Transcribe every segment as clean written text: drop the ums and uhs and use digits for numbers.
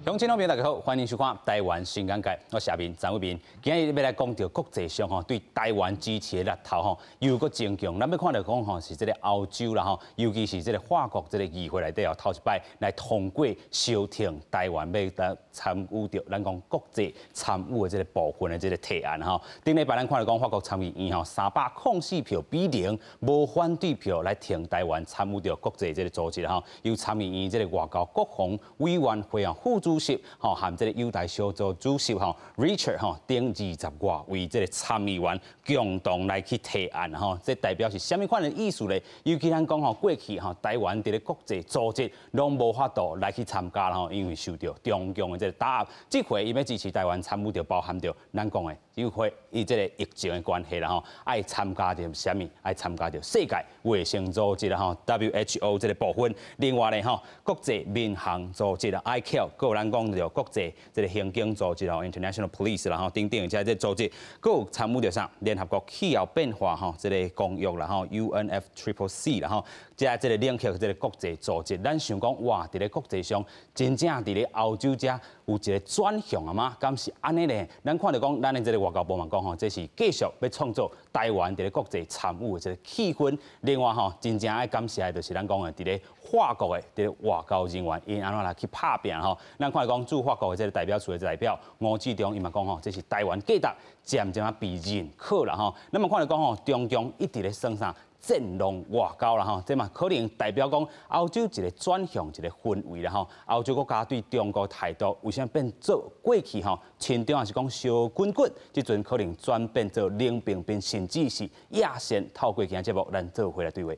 鄉親老朋友大家好，歡迎收看《台灣新眼界》，我是阿明張偉民。今日欲來講著國際上吼對台灣支持的力頭吼又閣增強。咱欲看著講吼是這个歐洲啦吼，尤其是這个法國這个議會內底哦，頭一擺來通過修訂台灣欲來參與著咱講國際參與的這个部分的這个提案吼。頂禮拜咱看著講法國參議院吼304票比0，無反對票來挺台灣參與著國際這个組織吼。由參議院這个外交國防委員會啊副主席吼含這个友台小組主席吼 Richard 吼等20外位這个參議員共同來去提案吼，這代表是啥物款的意思咧？尤其咱講吼過去吼台灣佇咧國際組織攏無法度來去參加吼，因為受著中共的這个打壓。這回伊欲支持台灣參與，就包含著咱講的，因為伊這个疫情的關係啦吼，愛參加著啥物？愛參加著世界衛生組織啦吼，WHO 這个部分。另外咧吼，國際民航組織啦，ICAO，閣有咱講著國際這个刑警組織吼，International Police 啦吼，等等這個組織，閣有參與著啥？聯合國氣候變化吼，這个公約啦吼，UNFCCC 啦吼，這個領域這个國際組織，咱想講哇，佇咧國際上真正佇咧歐洲遮有一个轉向啊嗎？敢是按呢咧？咱看著講，咱的這个外交部嘛講吼，這是繼續欲創造台灣佇咧國際參與的這个氣氛。另外吼，真正愛感謝的就是咱講的佇咧法國的這个外交人員，𪜶按怎來去拍拚吼？咱看著講駐法國的這个代表處的代表吳志中，伊嘛講吼，這是台灣價值漸漸仔被認可啦吼。咱嘛看著講吼，中共一直咧耍啥？戰狼外交啦吼，這嘛可能代表講歐洲一个轉向一个氛圍啦吼。歐洲國家對中國態度為啥變做過去吼，親中抑是講小滾滾，這陣可能轉變做冷冰冰，甚至是野線。透過今日節目，咱做伙來對話。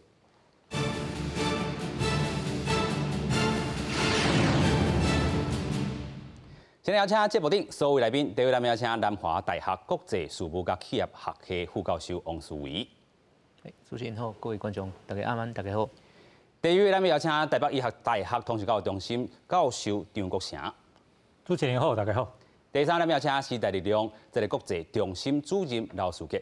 先來邀請節目頂所有來賓，第一位咱邀請南華大學國際事務佮企業學系副教授王思維。主持人好，各位觀眾大家晚安，大家好。第二位咱們邀請台北醫學大學通識教育中心教授張國成。主持人好，大家好。第三，咱們邀請時代力量這个國際中心主任劉士傑。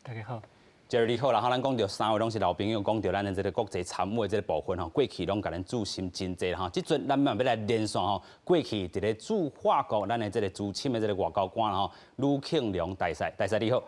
大家好。這你好，然後咱講著三位攏是老朋友，講著咱的這个國際參與的這个部分吼，過去攏共咱注心真濟吼。這陣咱嘛欲來連線吼，過去佇咧駐法國咱的這个資深的這个外交官吼，呂慶良大使，大使你好。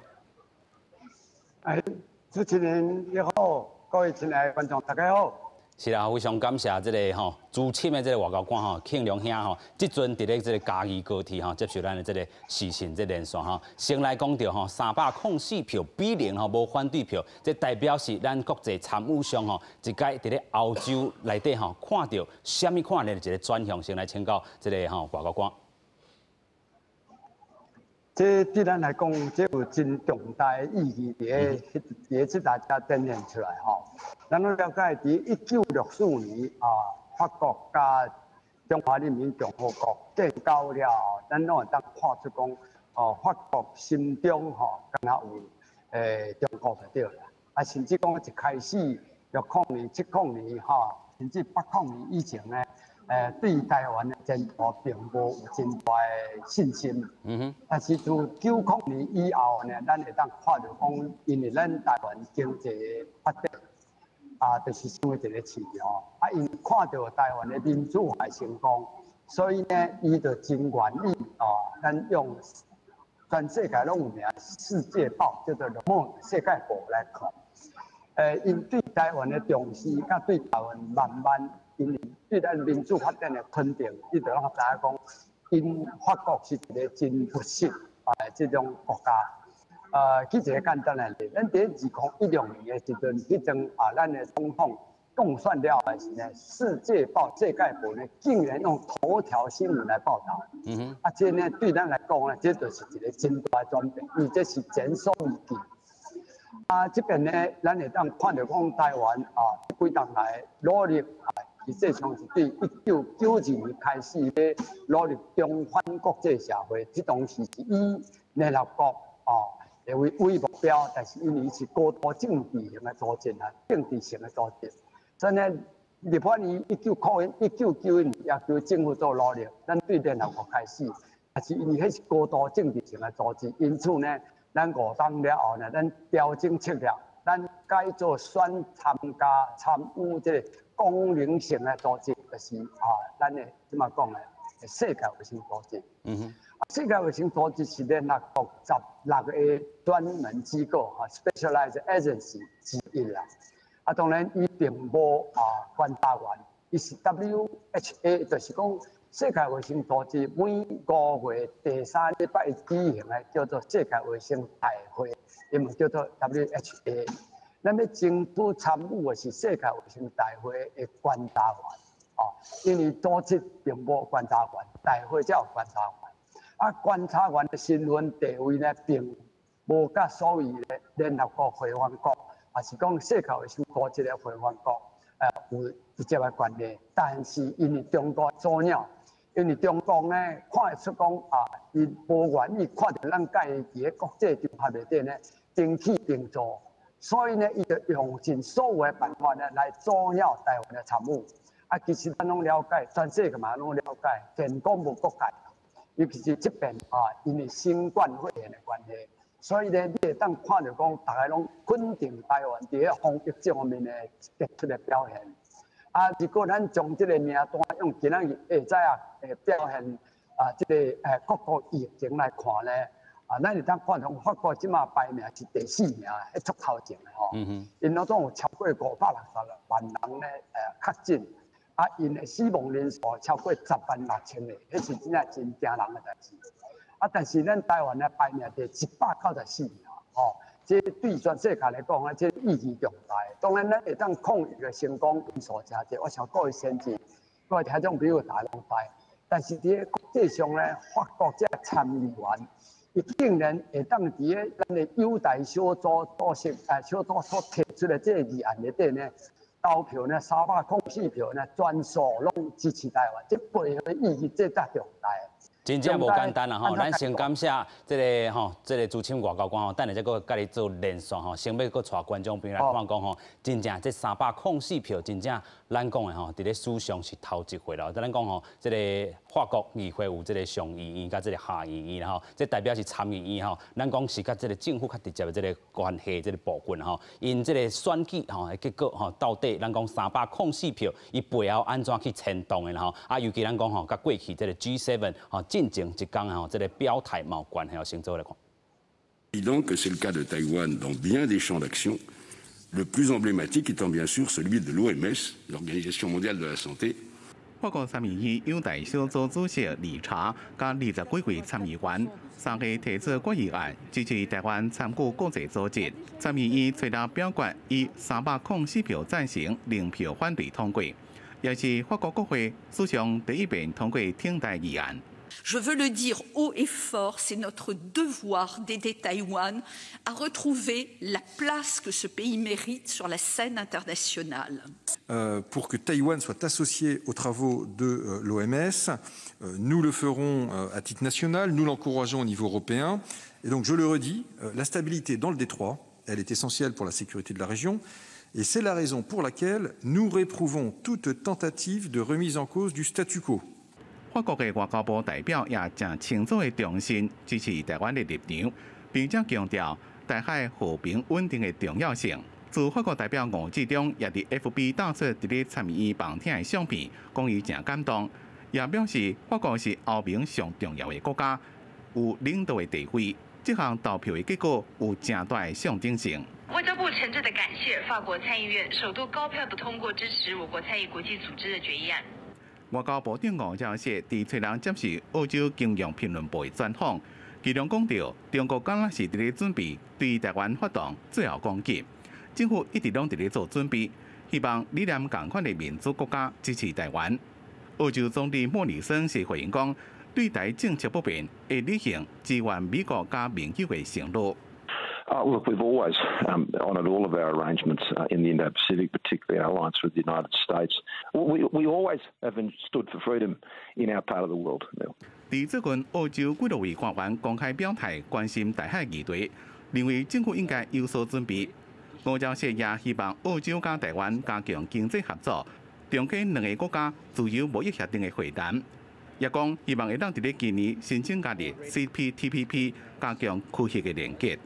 哎，主持人你好，各位親愛的觀眾大家好。是啊，非常感謝這个吼資深的這个外交官吼慶良兄吼，這陣佇咧這个嘉義高鐵吼接受咱的這个視訊這連線吼，先來講著吼304票比0吼無反對票，這代表是咱國際參與上吼一屆佇咧歐洲內底吼看著啥物款的一个轉向，先來請教這个吼外交官。這對咱來講，這有真重大的意義，佇咧這大家展現出來吼。咱攏了解，佇1964年啊，法國佮中華人民共和國建交了後，咱攏會當看出講，哦，法國心中吼，敢若有中國就對啦。啊，甚至講一開始60年、70年吼，甚至80年以前呢，對台灣的前途並無有真大的信心。但是自90年以後呢，咱會當看著講，因為咱台灣經濟的發展，啊，就是成為一个市場。啊，𪜶看著台灣的民主化成功，所以呢，伊就真願意哦，咱用全世界攏有名《世界報》叫做《Le Monde 世界報》來看。𪜶對台灣的重視，佮對台灣慢慢。因為對咱民主發展的肯定，伊就攏知影講，𪜶法國是一个真務實啊這種國家。舉一个簡單的例，咱佇2016年的時陣，彼陣啊，咱的總統當選了的時呢，《世界報》世界報呢，竟然用頭條新聞來報導。啊，這呢對咱來講呢，這就是一个真大的轉變，因為這是前所未見。啊，這邊呢，咱會當看著講台灣啊，幾冬來努力啊。實際上是對1992年開始咧努力重返國際社會，這當時是以聯合國哦為目標，但是因為是高度政治性的組織啊，政治性的組織，所以呢，立法院1991年要求政府做努力，咱對聯合國開始，但是因為彼是高度政治性的組織，因此呢，咱五冬了後呢，咱調整策略，咱改做選參加參與這個功能性的組織，就是啊，咱的這麼講的，世界衛生組織。世界衛生組織是聯合國16個專門機構哈，specialized agency 之一啦。啊，當然伊並無啊觀察員，伊是 WHA，就是講世界衛生組織每5月第三禮拜舉行的叫做世界衛生大會，英文叫做 WHA。咱欲爭取參與的是世界衛生大會的觀察員，哦，因為組織並無觀察員，大會才有觀察員。啊，觀察員的身份地位呢，並無佮所謂的聯合國會員國，抑是講世界衛生組織的會員國，有直接的關係。但是因為中國阻撓，因為中國呢看會出講啊，伊無願意看著咱佮伊佇咧國際場合內底呢平起平坐。所以呢，伊就用盡所有的辦法呢來阻撓台灣的參與。啊，其實咱攏了解，全世界嘛攏了解，健康無國界。尤其是這遍啊，因為新冠肺炎的關係，所以呢，你會當看著講，逐家攏肯定台灣佇咧防疫這方面的傑出的表現。啊，如果咱將這個名單用今仔日下晝啊的表現啊，這個各國疫情來看呢，啊，咱會當看著法國這馬排名是第四名，彼足頭前的吼。𪜶攏總有超過560萬人咧確診，啊，𪜶的死亡人數超過10萬6千個，彼是真正真驚人的代誌。啊，但是咱台灣的排名第194名，吼，這對全世界來講啊，這意義重大。當然，咱會當抗疫的成功因素誠濟，我想各位先進、各位聽眾朋友大家攏知。但是佇咧國際上呢，法國這參議員，伊竟然會當佇咧咱的友台小組主席小組所提出的這個議案內底呢，投票呢304票呢，全數攏支持台灣，這背後的意義這才重大。真正無簡單啦吼！咱先感謝這个吼，這个資深外交官吼，等下再閣佮你做連線吼，先欲閣帶觀眾朋友來看講吼，真正這304票，真正咱講的吼，佇咧史上是頭一回啦。咱講吼，這个法國議會有這个上議院佮這个下議院吼，這代表是參議院吼，咱講是佮這个政府較直接的這个關係這个部分吼，𪜶這个選舉吼的結果吼，到底咱講304票，伊背後按怎去牽動的吼？啊，尤其咱講吼，佮過去這个 G7 吼。進前一工吼，這个表態嘛有關係，先做來看。 Évident que c'est le cas de Taïwan dans bien des champs d'action, le plus emblématique étant bien sûr celui de l'OMS, l'Organisation mondiale de la santé. 法國參議院友台小組主席理查佮20幾位參議員，三个提出決議案，支持台灣參與國際組織。參議院揣六表決以304票贊成，0票反對通過，也是法國國會史上第一遍通過挺台議案。 Je veux le dire haut et fort, c'est notre devoir d'aider Taïwan à retrouver la place que ce pays mérite sur la scène internationale. Pour que Taïwan soit associé aux travaux de l'OMS, nous le ferons à titre national, nous l'encourageons au niveau européen. Et donc, je le redis, la stabilité dans le détroit, elle est essentielle pour la sécurité de la région. Et c'est la raison pour laquelle nous réprouvons toute tentative de remise en cause du statu quo. 法國的外交部代表也誠清楚的重申支持台灣的立場，並且強調台海和平穩定的重要性。駐法國代表吳志忠也佇 FB 打出佇咧參議院旁聽的相片，講伊誠感動，也表示法國是歐盟上重要的國家，有領導的地位。這項投票的結果有誠大的象徵性。外交部誠摯的感謝法國參議院首度高票的通過支持我國參與國際組織的決議案。外交部長吳釗燮佇揣六接受澳洲金融評論報的專訪，其中講著中國敢若是佇咧準備對台灣發動最後攻擊，政府一直攏佇咧做準備，希望理念仝款的民主國家支持台灣。澳洲總理莫里森是回應講，對台政策不變，會履行支援美國佮盟友的承諾。 Look, we've always honoured all of our arrangements in the Indo-Pacific, particularly our alliance with the United States. We always have stood for freedom in our part of the world. 佇最近，澳洲幾落位官員公開表態關心台海議題，認為政府應該有所準備。吳釗燮也希望澳洲佮台灣加強經濟合作，重啟兩个國家自由貿易協定的會談。也講希望會當佇咧今年申請加入 CPTPP，加強區域的連結。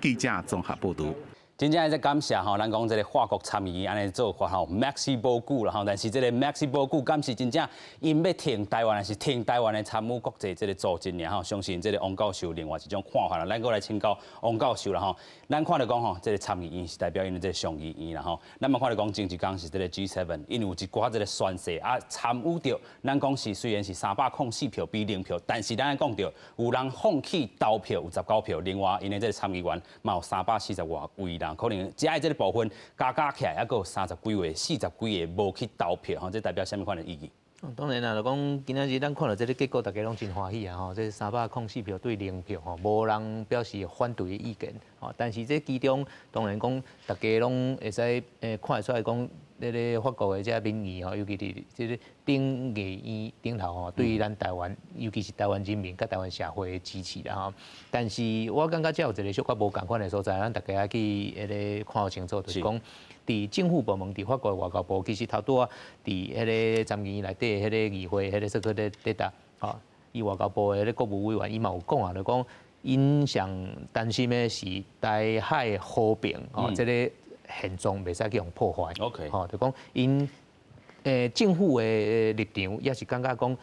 記者綜合報導。真正愛感謝吼，咱講這个法國參議院按呢做法吼，Merci beaucoup 啦吼，但是這个 Merci beaucoup 敢是真正𪜶欲挺台灣，還是挺台灣的參與國際這个組織爾吼？相信這个王教授另外一種看法啦。咱閣來請教王教授啦吼。咱看著講吼，這个參議院是代表𪜶的這个上議院啦吼。咱嘛看著講前一工是這个 G7，𪜶有一寡這个宣誓啊，參與著。咱講是雖然是304票比0票，但是咱講著有人放棄投票有19票，另外𪜶的這个參議員嘛有340外位人。可能遮的這个部分加加起來，猶閣有30幾位、40幾个無去投票，吼，這代表啥物款的意義？當然啦，就講今仔日咱看著這个結果，大家攏真歡喜啊！吼，這304票對0票，吼，無人表示反對的意見，吼。但是這其中當然講，大家攏會使看會出來講，這个法國的這民意吼，尤其佇這个頂議院頂頭吼，對咱台灣，尤其是台灣人民佮台灣社會的支持啦吼。但是我感覺這有一個小可無仝款的所在，咱大家愛去彼個看清楚，就是講，佇政府部門，佇法國的外交部，其實頭拄仔佇彼个參議院內底彼个議會，彼个說課咧咧答，吼，伊外交部的彼个國務委員，伊嘛有講啊，就講𪜶上擔心的是台海和平，吼，這个現狀袂使去予破壞。 吼，就講𪜶政府的立場，也是感覺講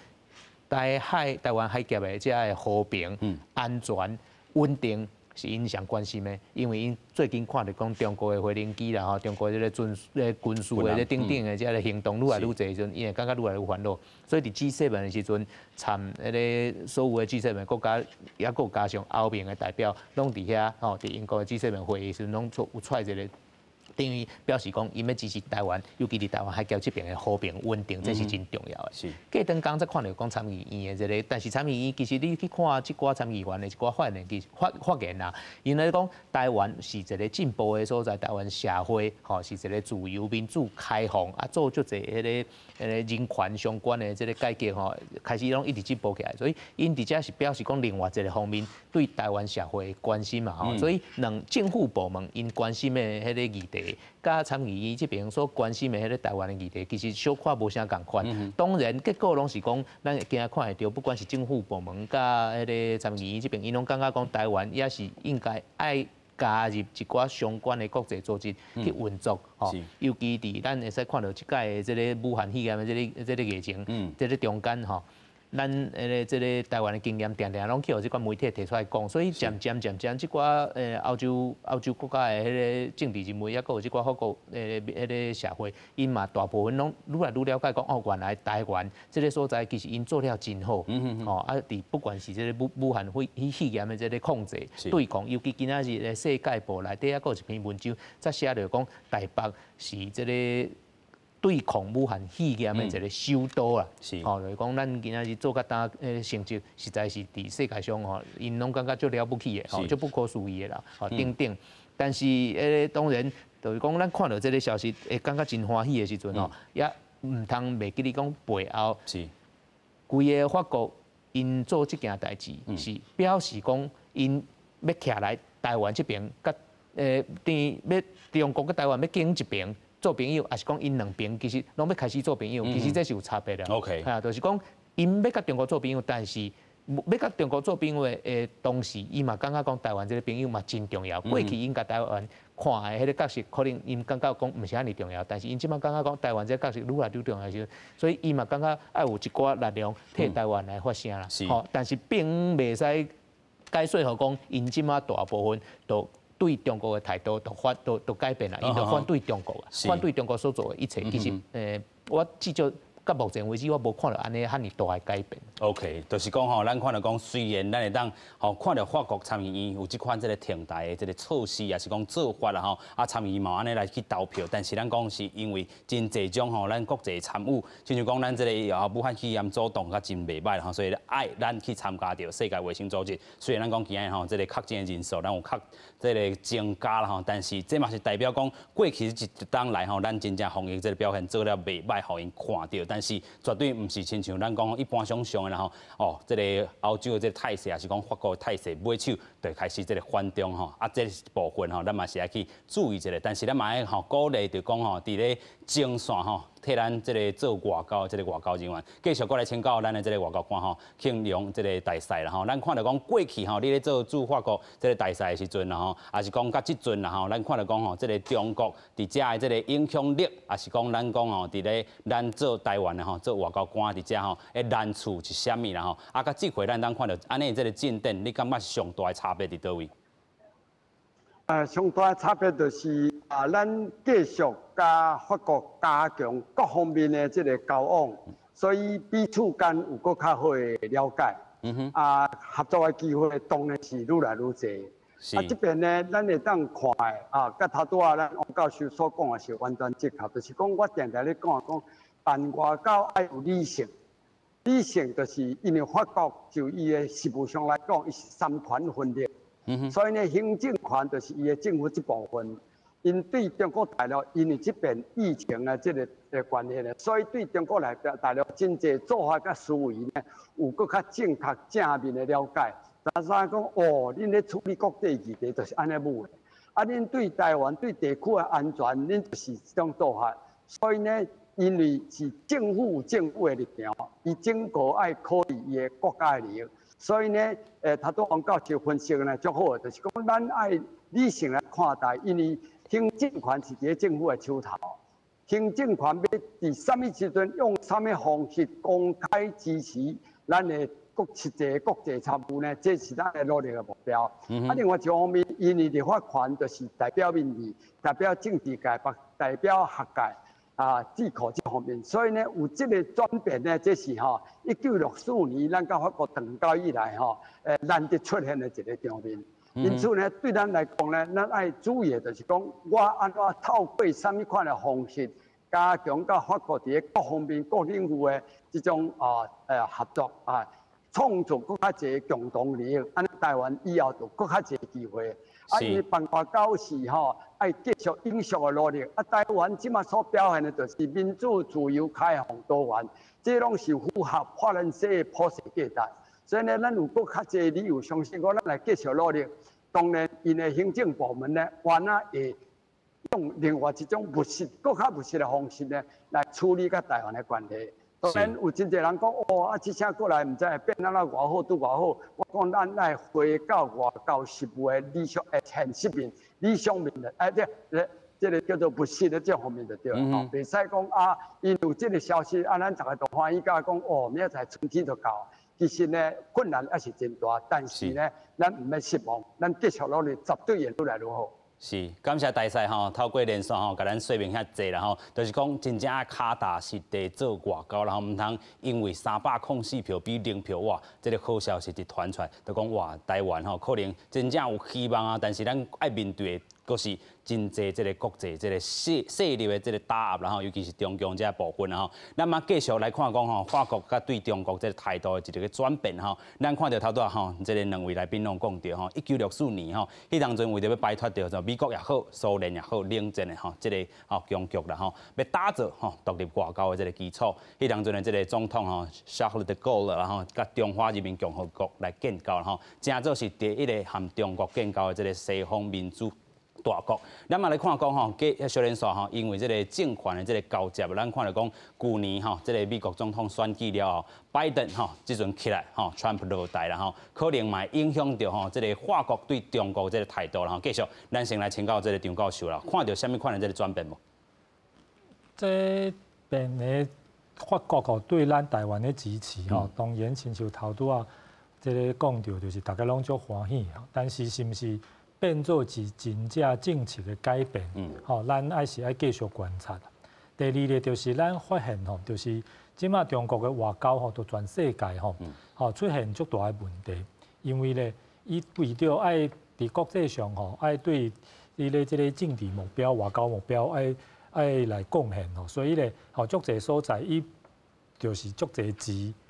台海台灣海峽的這个和平、安全、穩定，是𪜶上關心的，因為𪜶最近看著講中國的飛行機啦吼，中國這个軍事的這等等的這个行動愈來愈濟的時陣，𪜶會感覺愈來愈煩惱。所以佇 G7 的時陣，參彼个所有的 G7 國家，抑閣加上歐盟的代表，攏佇遐吼，佇英國的 G7 會議時陣，攏出有出一个。等於表示講，𪜶欲支持台灣，尤其佇台灣海峽這邊的和平穩定，這是真重要的。過轉工才看著講參議院的這个，但是參議院其實你去看這寡參議員的一寡發言，其實發言啦，𪜶咧講台灣是一个進步的所在，台灣社會吼是一个自由民主開放啊，做足濟彼个人權相關的這个改革吼，開始攏一直進步起來，所以𪜶佇遮是表示講另外一个方面對台灣社會的關心嘛吼，所以兩政府部門𪜶關心的彼个議題，佮參議院這邊所關心的彼个台灣的議題，其實小可無啥仝款。當然結果攏是講，咱會驚看會著，不管是政府部門佮彼个參議院這邊，𪜶攏感覺講台灣也是應該愛加入一寡相關的國際組織去運作，吼，尤其佇咱會使看著這擺的這个武漢肺炎的這个疫情，這个中間吼。咱彼个這个台灣的經驗，定定攏去予這款媒體提出來講，所以漸漸漸漸，這寡歐洲國家的彼个政治人物，抑閣有這寡法國彼个社會，𪜶嘛大部分攏愈來愈了解講，哦，原來台灣這个所在其實𪜶做了真好，吼，啊，佇不管是這个武漢肺炎的這个控制、對抗，尤其今仔日的世界報內底，抑閣有一篇文章，才寫著講台北是這个對抗武漢肺炎的一个首都啦，吼，就是講咱今仔日做甲焦成績，實在是佇世界上吼，𪜶攏感覺足了不起的，吼，足不可思議的啦，吼，等等。但是，當然，就是講咱看著這个消息，會感覺真歡喜的時陣吼，也毋通袂記得講背後，規个法國𪜶做這件代誌，是表示講𪜶欲徛來台灣這邊，佮等於欲中國佮台灣欲揀一邊做朋友，抑是講𪜶兩邊其實攏欲開始做朋友，其實這是有差別的。 啊，就是講𪜶欲佮中國做朋友，但是欲佮中國做朋友的同時，伊嘛感覺講台灣這个朋友嘛真重要。過去𪜶共台灣看的彼个角色，可能𪜶感覺講毋是遐爾重要，但是𪜶這擺感覺講台灣這个角色愈來愈重要時，所以伊嘛感覺愛有一寡力量替台灣來發聲啦。吼，但是並袂使解說予講𪜶這擺大部分都對中國的態度都改變啦，𪜶就反對中國啊，反對中國所做的一切。其實，我至少到目前為止，我無看著按呢遐爾大的改變。 OK，就是講吼，咱看著講，雖然咱會當吼看著法國參議院有這款這个挺台的這个措施，抑是講做法啦吼，啊參議院嘛按呢來去投票，但是咱講是因為真濟種吼，咱國際參與，親像講咱這个啊武漢肺炎阻擋較真袂䆀吼，所以愛咱去參加著世界衛生組織。雖然咱講今仔日吼這个確診的人數，咱有較這个增加啦吼，但是這嘛是代表講過去一冬來吼，咱真正防疫這个表現做了袂䆀，予𪜶看著，但是絕對毋是親像咱講一般想象的啦吼。哦，這个歐洲的這个態勢，抑是講法國的態勢，尾手就開始這个反中吼，啊，這部分吼，咱嘛是愛去注意一下。但是咱嘛愛吼鼓勵，就講吼，佇咧前線吼，替替咱這个做外交這个外交人員，繼續閣來請教咱的這个外交官吼，慶良這个大使啦吼。咱看著講過去吼，你咧做駐法國這个大使的時陣啦吼，抑是講佮這陣啦吼，咱看著講吼，這个中國佇遮的這个影響力，抑是講咱講吼，佇咧咱做台灣的吼，做外交官佇遮吼，的難處是啥物啦吼？啊，佮這回咱當看著按呢這个進展，你感覺上大的差別佇佗位？上大的差別就是啊，咱繼續佮法國加強各方面的這个交往，所以彼此間有閣較好的了解。啊，合作的機會當然是愈來愈濟。啊，這邊呢，咱會當看的啊，佮頭拄仔咱王教授所講的是完全正確，就是講我定定咧講講，辦外交愛有理性，理性就是因為法國就伊的實務上來講，伊是三權分立。所以呢，行政權就是伊的政府這部分，𪜶對中國大陸因為這邊疫情的這个的關係呢，所以對中國來大陸真濟做法佮思維呢，有閣較正確正面的了解。但是講哦，恁咧處理國際議題就是按呢舞的，啊，恁對台灣對地區的安全，恁就是這種做法。所以呢，因為是政府有政府的立場，伊整個愛考慮伊的國家的利益。所以呢，頭拄王教授分析呢，足好的，就是講咱愛理性來看待，因為行政權是佇咧政府的手頭，行政權欲佇啥物時陣用啥物方式公開支持咱的國實際國際參與呢？這是咱的努力的目標。啊，另外一方面，因為立法權就是代表民意，代表政治界，代表學界。啊，智庫這方面，所以呢，有這个轉變呢，這是吼1964年咱佮法國斷交以來吼，難得出現的一个場面。因此呢，對咱來講呢，咱愛注意的就是講，我按怎透過啥物款的方式，加強佮法國佇咧各方面、各領域的這種合作啊，創造閣較濟共同利益，按呢台灣以後就閣較濟機會。啊，因為辦外交是吼，愛繼續永續的努力。啊，台灣這馬所表現的就是民主、自由、開放、多元，這攏是符合法蘭西的普世價值。所以呢，咱有閣較濟理由相信講，咱來繼續努力。當然，𪜶的行政部門呢，原來會用另外一種務實、閣較務實的方式呢，來處理佮台灣的關係。當然有真濟人講，哦，啊，這聲過來毋知會變按怎偌好拄偌好。我講咱愛回到外交事務的理想、現實面、理想面的，哎，這個叫做務實的這方面就對了。吼，袂使講啊，𪜶有這个消息，啊，咱逐个都歡喜甲講，哦，明仔載春天就到。其實呢，困難猶是真大，但是呢，咱毋免失望，咱繼續努力，絕對會愈來愈好。是，感謝大使吼，透過連線吼，共咱說明遐濟啦吼，就是講真正愛跤踏實地做外交，然後毋通因為304票比0票哇，這个好消息一傳出來，就講哇，台灣吼可能真正有希望啊，但是咱愛面對的，閣是真濟這个國際這个勢力的這个打壓，然後尤其是中共這部分吼。咱嘛繼續來看講吼，法國佮對中國這个態度的一个轉變吼。咱看著頭拄仔吼，這个兩位來賓攏講著吼，1964年吼，彼當陣為著欲擺脫著美國也好，蘇聯也好，冷戰的吼，這个吼僵局啦吼，欲打造吼獨立外交的這个基礎。彼當陣的這个總統吼，沙爾德戈爾吼，佮中華人民共和國來建交吼，成做是第一个和中國建交的這个西方民主大國。咱嘛來看講吼，繼續連線吼，因為這个政權的這个交接，咱看著講，舊年吼，這个美國總統選舉了後，拜登吼，這陣起來吼，川普落台啦吼，可能嘛會影響著吼，這个法國對中國這个態度啦吼。繼續，咱先來請教這个張教授啦，看著啥物款的這个轉變無？這邊的法國吼對咱台灣的支持吼，當然親像頭拄仔這个講著，就是大家攏足歡喜，但是是毋是變做是真正政策的改變？吼，咱還是愛繼續觀察。第二个就是咱發現吼，就是這馬中國的外交吼，佇全世界吼，吼出現足大的問題，因為咧，伊為著愛佇國際上吼，愛對伊咧這个政治目標、外交目標愛愛來貢獻吼，所以咧，吼足濟所在伊就是足濟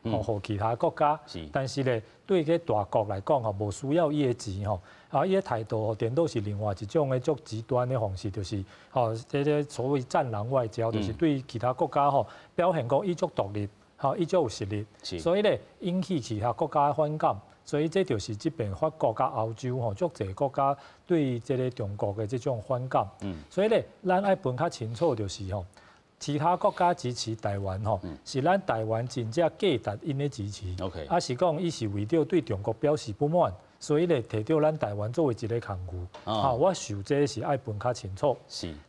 錢吼，予其他國家，但是咧，對個大國來講吼，無需要伊的錢吼，啊，伊的態度吼，顛倒是另外一種的足極端的方式，就是吼，這個所謂戰狼外交，就是對其他國家吼表現講伊足獨立，吼，伊足有實力，所以咧引起其他國家的反感，所以這就是這邊法國佮歐洲吼，足濟國家對這个中國的這種反感。所以咧，咱愛分較清楚，就是吼，其他國家支持台灣吼，是咱台灣真正價值𪜶的支持，抑是講伊是為著對中國表示不滿，所以咧提著咱台灣作為一个工具。吼，我想這是愛分較清楚。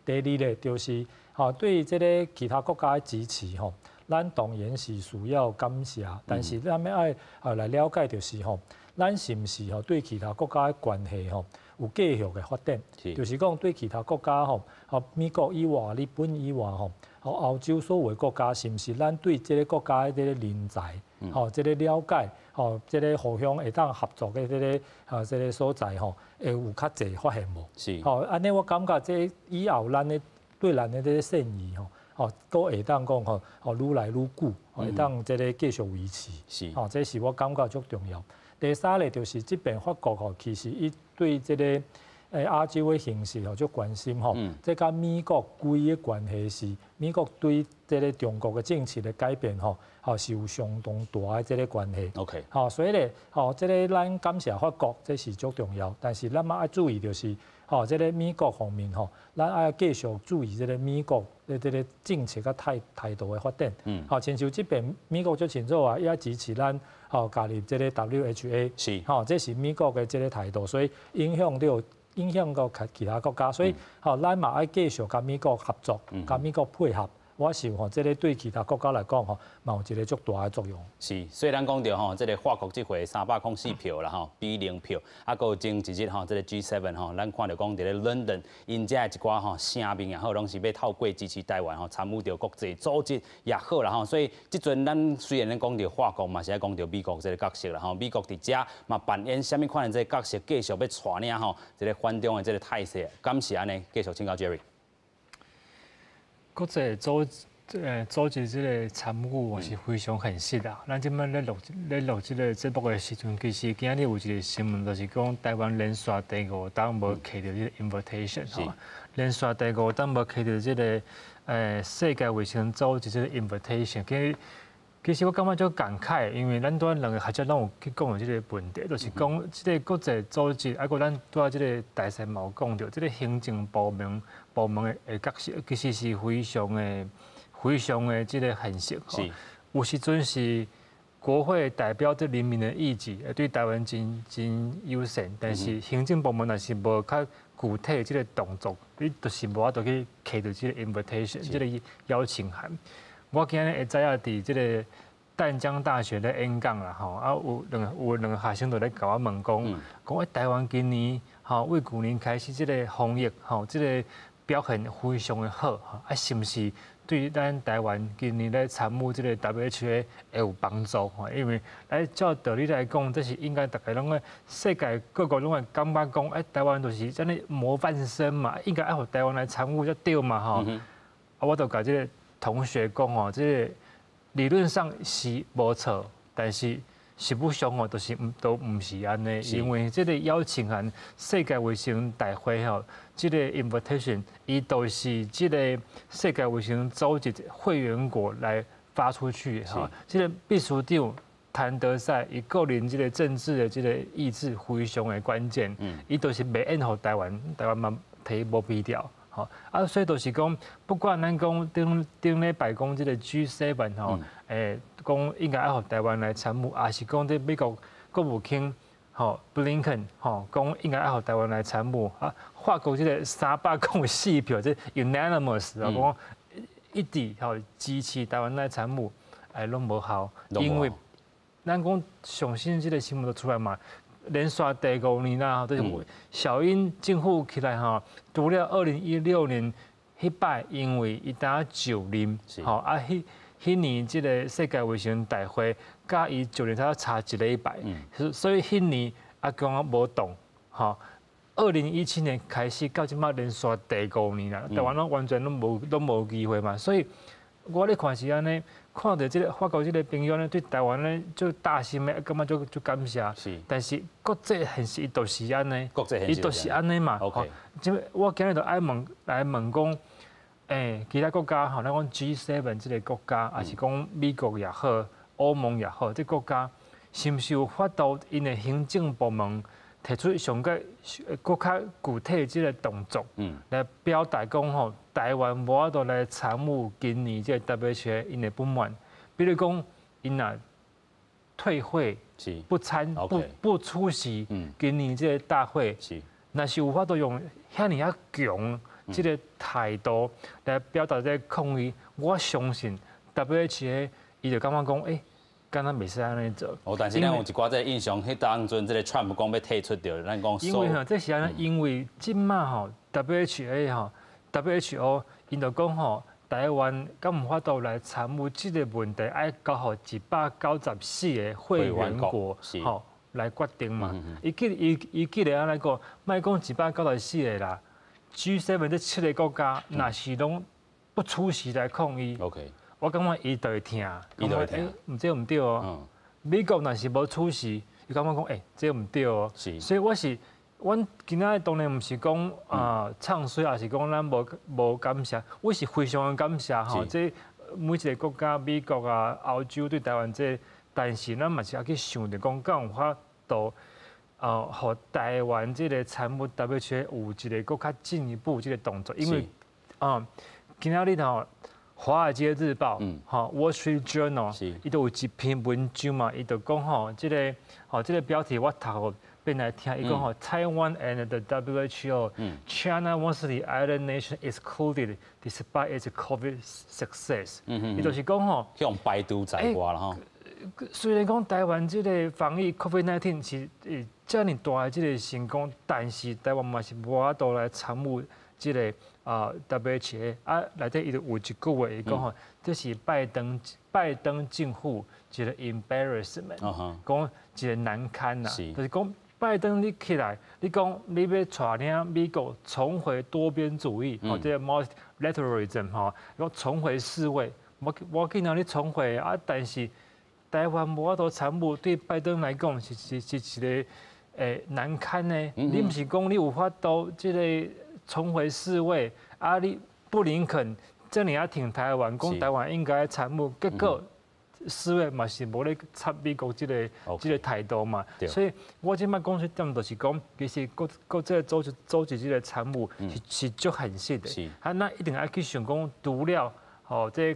第二咧就是吼，對這个其他國家的支持吼，咱當然是需要感謝，但是咱欲愛啊來了解就是吼，咱是毋是吼對其他國家的關係吼有繼續的發展？就是講對其他國家吼，吼美國以外、日本以外吼，吼歐洲所有的國家，是毋是咱對這个國家的這個人才，吼這个了解，吼這个互相會當合作的這个啊這个所在吼，會有較濟發現無？吼，按呢我感覺這以後咱的對咱的這个善意吼，吼，閣會當講吼，吼愈來愈久，會當這个繼續維持。吼，這是我感覺足重要。第三个就是這邊法國吼，其實伊對這个亞洲的形勢吼足關心吼，這佮美國規个關係是美國對這个中國的政策的改變吼，吼是有相當大的這个關係。 吼，所以咧，吼，這个咱感謝法國，這是足重要。但是咱嘛愛注意就是，吼，這个美國方面吼，咱愛繼續注意這个美國的這个政策佮態度的發展。吼，親像這邊美國足清楚啊，伊愛支持咱吼加入這个 WHA。吼，這是美國的這个態度，所以影響到其他國家，所以吼，咱嘛愛繼續佮美國合作，佮美國配合。我想吼，這个對其他國家來講吼，嘛有一个足大的作用。是，所以咱講著吼，這个法國這回304票啦吼，比零票，啊，閣有前一日吼，這个 G7 吼，咱看著講佇咧倫敦，𪜶遮的一寡吼聲明也好，攏是欲透過支持台灣吼，參與著國際組織也好啦吼。所以這陣咱雖然咧講著法國嘛，是愛講著美國這个角色啦吼。美國佇遮嘛扮演啥物款的這个角色，繼續欲帶領吼，這个反中的這个態勢，敢是按呢？繼續請教 Jerry。國際組織這个參與是非常現實啊！咱這擺咧錄這个節目的時陣，其實今日有一个新聞，就是講台灣連續第五冬無揢著這个 invitation 吼，連續第五冬無揢著這个世界衛生組織這个 invitation。其實我感覺足感慨，因為咱拄仔兩个學者攏有去講著這个問題，就是講這个國際組織，啊，閣咱拄仔這个大使嘛有講著，這个行政部門的角色，其實是非常的、非常的這个現實。有時陣是國會代表這人民的意志，對台灣真真友善，但是行政部門若是無較具體這个動作，你就是無法度去揢著這个 invitation，這个邀請函。我今日會知影佇這个淡江大學咧演講啦，吼，啊有兩個學生就咧共我問講，講欸台灣今年吼為舊年開始這个防疫吼，這个表現非常的好，啊是毋是對咱台灣今年咧參與這个 WHA 會有幫助？吼，因為來照道理來講，這是應該逐家攏會世界各國攏會感覺講，欸台灣就是這呢模範生嘛，應該愛予台灣來參與才對嘛，吼。啊，我就共這个同學講吼，這个理論上是無錯，但是實務上吼，就是毋都毋是按呢，因為這个邀請函世界衛生大會吼，這个 invitation，伊都是這个世界衛生組織會員國來發出去吼，這个秘書長譚德塞伊個人這个政治的這个意志非常的關鍵，伊就是袂願予台灣，台灣嘛提無皮條。吼啊，所以就是講，不管咱講頂頂禮拜講這个 G7 吼，講應該愛予台灣來參與，抑是講佇美國國務卿吼布林肯吼講應該愛予台灣來參與啊，法國這个304票，這 unanimous 啊，講一致吼支持台灣來參與，哎，攏無效，因為咱講上新這个新聞就出來嘛。連續第五年啦，就是小英政府起來吼，除了2016年彼擺，因為伊當就任，吼啊，彼年這个世界衛生大會，佮伊就任才差一禮拜，所以彼年啊講無動，吼。2017年開始到這擺連續第五年啦，台灣攏完全攏無機會嘛，所以我咧看是按呢，看著這个法國這个朋友呢，對台灣呢足大心的，感覺足足感謝。但是國際現實伊就是按呢，伊就是按呢嘛。這我今日就愛問來問講，其他國家吼，咱講 G7 這个國家，抑是講美國也好，歐盟也好，這國家是毋是有法度𪜶的行政部門提出上閣閣較具體這个動作，來表達講吼，台灣無法度來參與今年這个 WHO 𪜶的不滿。比如講，𪜶若退會，不參不出席今年這个大會，若是有法度用遐爾仔強這个態度來表達這个抗議，我相信 WHO 伊就感覺講，欸，敢若袂使按呢做。哦，但是咱有一寡這个印象，彼當陣這个 Trump 講欲退出著，咱講。因為吼，這是按呢，因為這馬吼 WHA 吼 WHO 𪜶就講吼，台灣敢有法度來參與這个問題，愛交予194個會員國吼來決定嘛。伊既然按呢講，莫講194個啦，G7 這七个國家，若是攏不出席來抗議。 我感覺伊就會疼，伊就會疼，毋這毋對哦。美國若是無出席，伊感覺講，欸，這毋對哦。所以我是，阮今仔日當然毋是講啊唱衰，抑是講咱無感謝，我是非常的感謝吼。這每一个國家，美國啊、歐洲對台灣這，但是咱嘛是愛去想著講，敢有法度啊，予台灣這个參與 WHO 有一个閣較進一步這个動作，因為啊，今仔日吼。《華爾街日報》吼，《Wall Street Journal》，伊都有一篇文章嘛，伊就講吼，這个吼，這个標題我讀予變來聽，伊講吼，Taiwan and the WHO，China wants the island nation excluded despite its COVID success。伊就是講吼，予排除在外啦吼。雖然講台灣這个防疫 COVID-19 是遮爾大的這个成功，但是台灣嘛是無法度來參與這个。啊，WHO 啊，內底伊就有一句話，伊講吼，這是拜登政府一个 embarrassment，講一个難堪啦，就是講拜登你起來，你講你欲帶領美國重回多邊主義，吼，這个 multilateralism 吼，講重回世衛，無緊啊，你重回啊，但是台灣無法度參與，對拜登來講是一个難堪呢。你毋是講你有法度這个重回世衛，啊！你布林肯遮爾仔挺台灣，講台灣應該參與，結果世衛嘛是無咧插美國這个態度嘛。所以我這擺講這點，就是講，其實國際組織這个參與是足現實的。啊，咱一定愛去想講，除了吼，這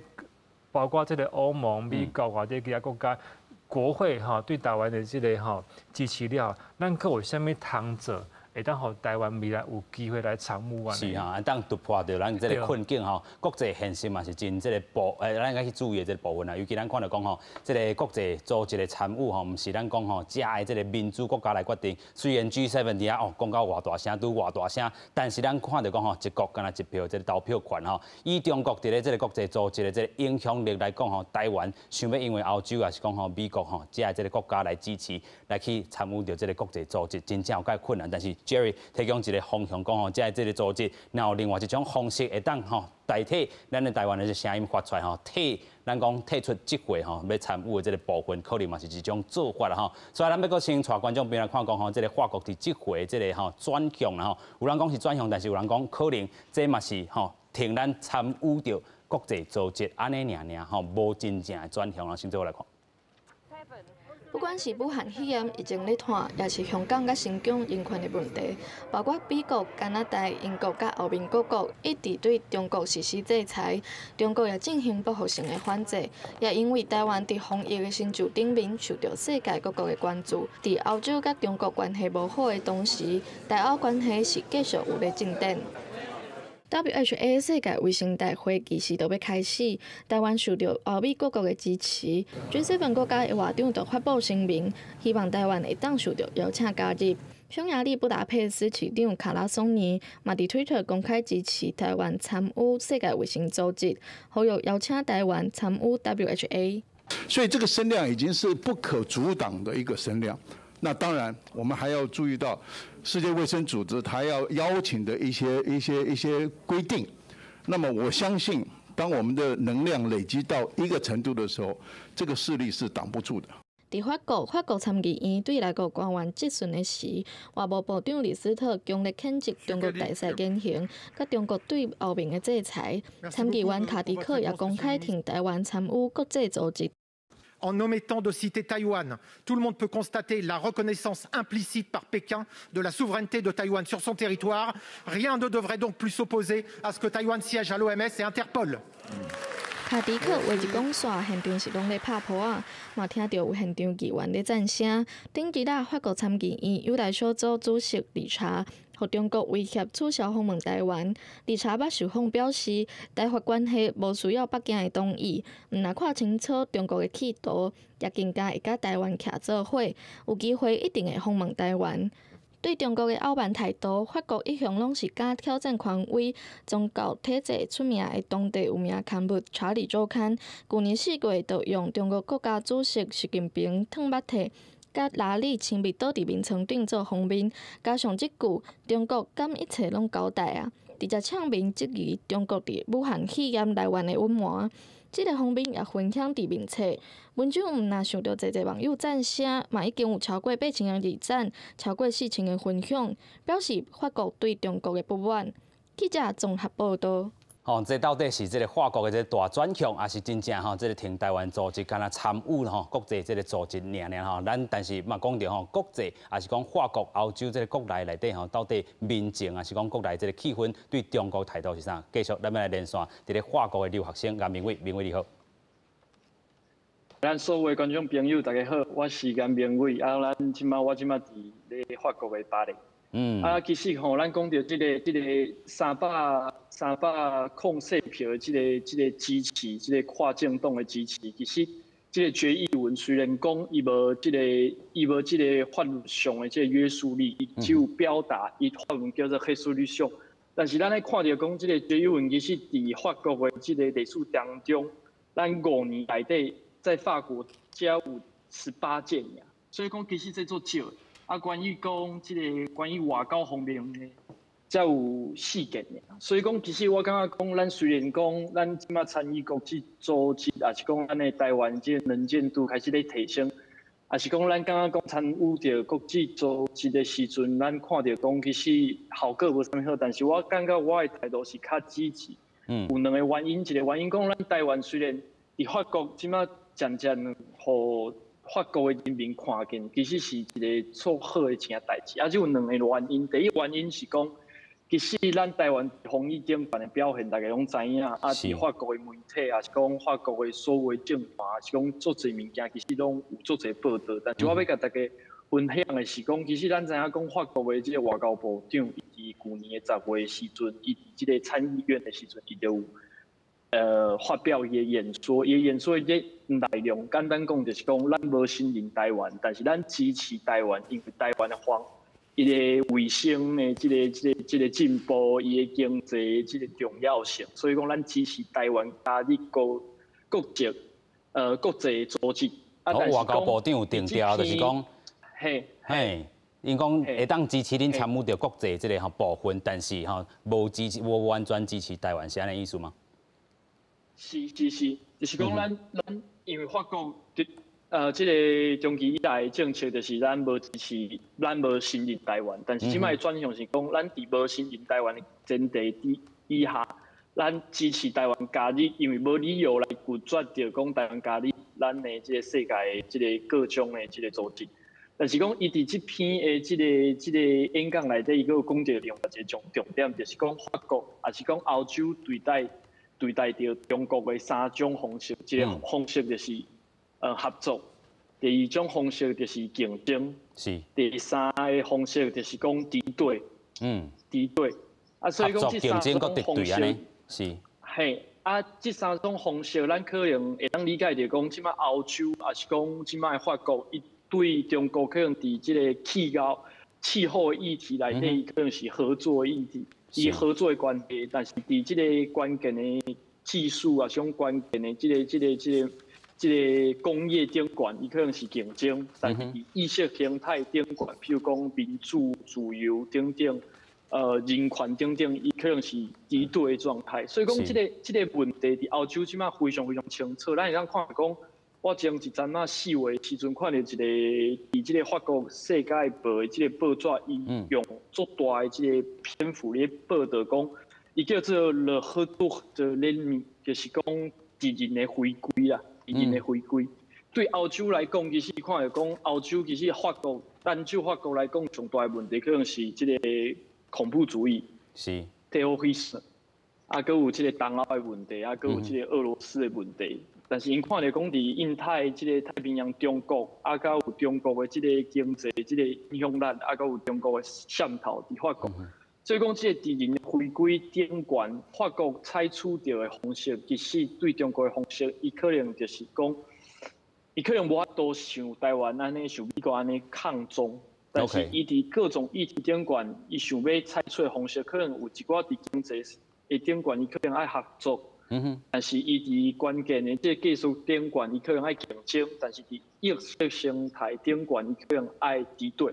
包括這个歐盟、美國或者其他國家國會吼對台灣的這个吼支持了，咱閣有啥物通做？會當予台灣未來有機會來參與啊！是哈，當突破著咱這个困境吼，國際現實嘛是真這个部，咱應該去注意的這个部分啦。尤其咱看著講吼，這个國際組織的參與吼，毋是咱講吼，遮的這个民主國家來決定。雖然 G7 佇遐哦講到偌大聲，拄偌大聲，但是咱看著講吼，一國敢若一票這个投票權吼，以中國佇咧這个國際組織的這个影響力來講吼，台灣想欲因為歐洲抑是講吼美國吼，遮的這个國家來支持，來去參與著這个國際組織，真正有較困難。但是 Jerry 提供一个方向，講吼，遮這个組織，若有另外一種方式會當吼代替咱的台灣的聲音發出來吼，替咱講退出這回吼欲參與的這个部分，可能嘛是一種做法啦吼。所以咱欲閣先帶觀眾朋友來看講吼，這个法國佇這回這个吼轉向啦吼，有人講是轉向，但是有人講可能這嘛是吼停咱參與著國際組織按呢爾爾吼，無真正的轉向啦。先做來看。不管是武漢肺炎疫情咧湠，抑是香港佮新疆人權的問題，包括美國、加拿大、英國佮歐盟各國一直對中國實施制裁，中國也進行報復性的反制，也因為台灣佇防疫的成就頂面受著世界各國的關注。佇歐洲佮中國關係無好的同時，台歐關係是繼續有咧進展。WHA 世界衛生大會其實就欲開始，台灣受著歐美各國的支持，G7 國家的外長就發布聲明，希望台灣會當受著邀請加入。匈牙利布達佩斯市長卡拉松尼嘛佇推特公開支持台灣參與世界衛生組織，呼籲邀請台灣參與 WHA。所以這個聲量已經是不可阻擋的一個聲量。那當然，我們還要注意到世界衛生組織它要邀請的一些規定。那麼我相信，當我們的能量累積到一個程度的時候，這個勢力是擋不住的。佇法國，法國參議院對內閣官員質詢的時，外務部長李斯特強烈譴責中國大使言行，佮中國對歐盟的制裁。參議員卡迪克也公開挺台灣參與國際組織。En omettant de citer Taïwan, tout le monde peut constater la reconnaissance implicite par Pékin de la souveraineté de Taïwan sur son territoire. Rien ne devrait donc plus s'opposer à ce que Taïwan siège à l'OMS et Interpol. 卡迪克話一講煞，現場是攏咧拍噗仔，嘛聽著有現場議員咧讚聲。頂日仔法國參議院優待小組主席理查，予中國威脅取消訪問台灣。理查捌受訪表示，台法關係無需要北京的同意，毋若看清楚中國的企圖，也更加會佮台灣徛做伙，有機會一定會訪問台灣。對中國的傲慢態度，法國一向攏是敢挑戰權威。宗教體制出名的當地有名刊物《查理週刊》，舊年4月就用中國國家主席習近平褪目體，佮拉里親密倒佇眠床頂做封面，加上這句“中國敢一切攏交代啊”，直接唱名質疑中國佇武漢肺炎來源的隱瞞。這个封面也分享佇面冊，文章毋若受著濟濟網友讚聲，嘛已經有超過8000人點讚，超過4000個分享，表示法國對中國的不滿。記者綜合報導。吼，這到底是這个法國的這个大轉向，抑是真正吼這个挺台灣組織，敢若參與吼國際這个組織爾爾吼？咱但是嘛講著吼，國際抑是講法國、歐洲這个國內內底吼，到底民情抑是講國內這个氣氛對中國態度是啥？繼續咱欲來連線，佇咧法國的留學生顏明偉，明偉你好。咱所有的觀眾朋友大家好，我是顏明偉，啊，咱這馬我這馬佇咧法國的巴黎。啊，其實吼，咱講著這个304票的這个支持，這个跨政黨的支持，其實這个決議文雖然講伊無這个法律上的這个約束力，伊只有表達伊法文叫做 résolution，但是咱咧看著講這个決議文其實佇法國的這个歷史當中，咱5年內底在法國才有18件爾，所以講其實這足少。啊，關於講這个關於外交方面的，才有四件爾。所以講，其實我感覺講，咱雖然講咱這馬參與國際組織，抑是講咱的台灣這个能見度開始咧提升，抑是講咱感覺講參與著國際組織的時陣，咱看著講其實效果無啥物好，但是我感覺我的態度是較積極。有兩個原因，一個原因講，咱台灣雖然佇法國這馬漸漸予法國的人民看見，其實是一个足好的一件代誌。啊，這有兩個原因。第一原因是講，其實咱台灣防疫頂懸的表現，大家攏知影。啊，佇法國的媒體，抑是講法國的所有政團，抑是講足濟物件，其實攏有足濟報導。但是我欲共大家分享的是講，其實咱知影講法國的這个外交部長，伊佇舊年的10月時陣，伊佇這个參議院的時陣，伊就有發表伊的演說，伊的演說的內容簡單講就是講，咱無承認台灣，但是咱支持台灣，因為台灣的防伊的衛生的這个進步，伊的經濟這个重要性，所以講咱支持台灣加入國際組織。啊，外交部長有定調，就是講，嘿，𪜶講會當支持恁參與著國際這个吼部分，但是吼無支持，無完全支持台灣，是按呢意思嗎？是是是，就是講咱因為法國這个長期以來的政策就是咱無支持，咱無承認台灣。但是這擺轉向是講，咱佇無承認台灣的前提底下，咱支持台灣加入，因為無理由來拒絕著講台灣加入咱的這个世界的這个各種的這个組織。但是講伊佇這篇的這个演講內底，伊閣有講著另外一个重點，就是講法國，抑是講歐洲對待著中國的三種方式，一个方式就是合作，第二種方式就是競爭，第三个方式就是講敵對，敵對。啊，所以講這三種方式嘿，啊，這三種方式，咱可能會當理解著講，這擺歐洲，抑是講這擺法國，伊對中國可能佇這个氣候的議題內底，可能是合作的議題。伊合作的關係，但是佇這个關鍵的技術啊，像關鍵的這个工業頂懸，伊可能是競爭，但是佇意識形態頂懸，譬如講民主、自由等等，人權等等，伊可能是敵對的狀態。所以講，這个問題佇歐洲這馬非常非常清楚。咱會當看講，我前一陣仔4月時陣看著一个佇這个法國世界報的這个報紙，伊用足大的這个篇幅咧報導講，伊叫做 Le retour de l'ennemi，就是講敵人的回歸啦，敵人的回歸。對歐洲來講，其實看著講歐洲其實法國，單就法國來講，上大的問題可能是這個恐怖主義，terrorisme，啊，閣有這個東歐的問題，啊，閣有這個俄羅斯的問題。但是𪜶看著講佇印太這個太平洋中國，啊，閣有中國的這個經濟這個影響力，啊，閣有中國的滲透佇法國。所以講，這個敵人回歸頂懸，法國採取著的方式，其實對中國的方式，伊可能就是講，伊可能無法度像台灣按呢，像美國按呢抗中，但是伊佇各種議題頂懸，伊想欲採取的方式，可能有一寡佇經濟的頂懸，伊可能愛合作。但是伊佇關鍵的這個技術頂懸，伊可能愛競爭；但是佇意識形態頂懸，伊可能愛敵對。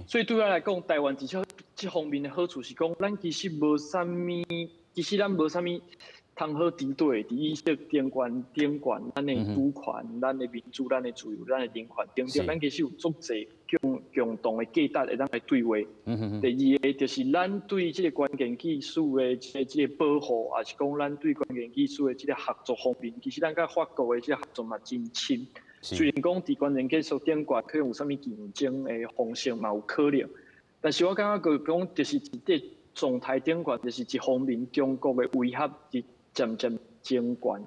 所以對我來講，台灣至少這方面的好處是講，咱其實無啥物，其實咱無啥物通好敵對。佇意識頂懸、頂懸，咱的主權、咱的民主、咱的自由、咱的人權等等，咱其實有足濟共共同的價值會當來對話。第二个就是咱對這個關鍵技術的這個保護，抑是講咱對關鍵技術的這個合作方面，其實咱佮法國的這個合作嘛真深。雖然講佇關鍵技術頂懸可能有啥物競爭的方式嘛有可能，但是我感覺閣講就是佇這狀態頂懸，就是一方面中國的威脅佇漸漸增懸，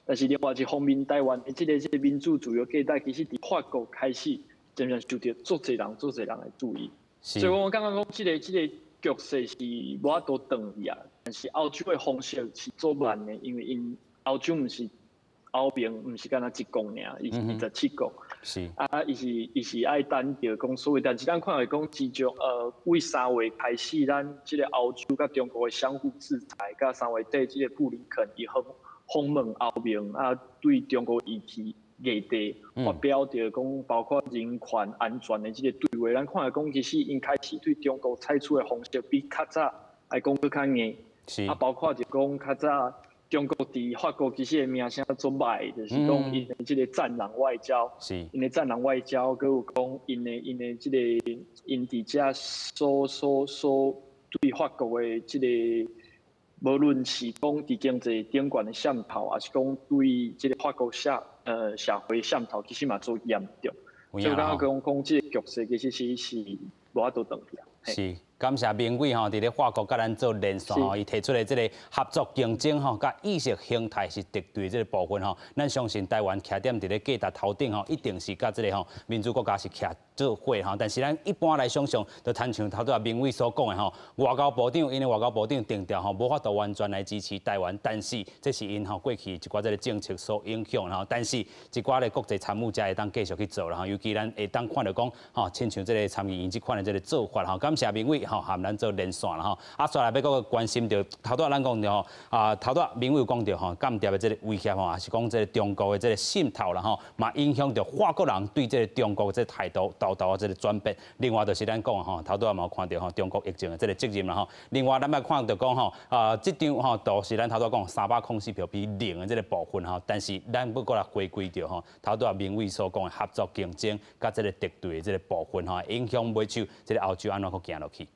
但是另外一方面，台灣的這個民主自由價值，其實佇法國開始漸漸受著足濟人、足濟人的注意。所以我感覺講這個局勢是無法度斷去啊。但是歐洲的方式是足慢的，因為𪜶歐洲毋是歐盟，毋是干焦一國爾，伊是27國。啊，伊是愛等著講所謂，但是咱看著講，自從為3月開始，咱這個歐洲佮中國的相互制裁，佮3月底這個布林肯伊訪訪問歐盟啊，對中國議題議題發表著講，包括人權安全的這個對話，咱看著講，其實𪜶開始對中國採取的方式比較早來講閣較硬。啊，包括就講較早中國佇法國其實的名聲足歹，就是講𪜶的這個戰狼外交，𪜶的戰狼外交，閣有講𪜶的這個𪜶佇遮所所所對法國的這個，無論是講佇經濟頂懸的滲透，抑是講對這個法國社會滲透，其實嘛足嚴重。所以我感覺講講這個局勢其實是無法度斷去啊。是，感謝明偉吼，佇咧法國佮咱做連線吼，伊提出的這個合作競爭吼，佮意識形態是敵對這個部分吼，咱相信台灣徛踮佇咧價值頭頂吼，一定是佮這個吼民主國家是徛做伙吼。但是咱一般來想象，就親像頭拄仔明偉所講的吼，外交部長𪜶的外交部長定調吼，無法度完全來支持台灣，但是這是𪜶吼過去一寡這個政策所影響吼，但是一寡的國際參與者會當繼續去做啦吼，尤其咱會當看著講吼，親像這個參議院這款的這個做法吼，感謝明偉吼，和咱做連線啦吼。啊，煞來欲閣關心著頭拄仔咱講著吼，啊頭拄仔明偉有講著吼，間諜的這個威脅吼，抑是講這個中國的這個滲透啦吼，嘛影響著法國人對這個中國的這個態度、態度的這個轉變。另外就是咱講吼，頭拄仔嘛有看著吼，中國疫情的這個責任啦吼。另外咱欲看著講吼，啊這張吼都是咱頭拄仔講304票比0的這個部分吼，但是咱欲閣來回歸著吼，頭拄仔明偉所講的合作競爭佮這個敵對的這個部分吼，影響尾手這個歐洲按怎閣行落去？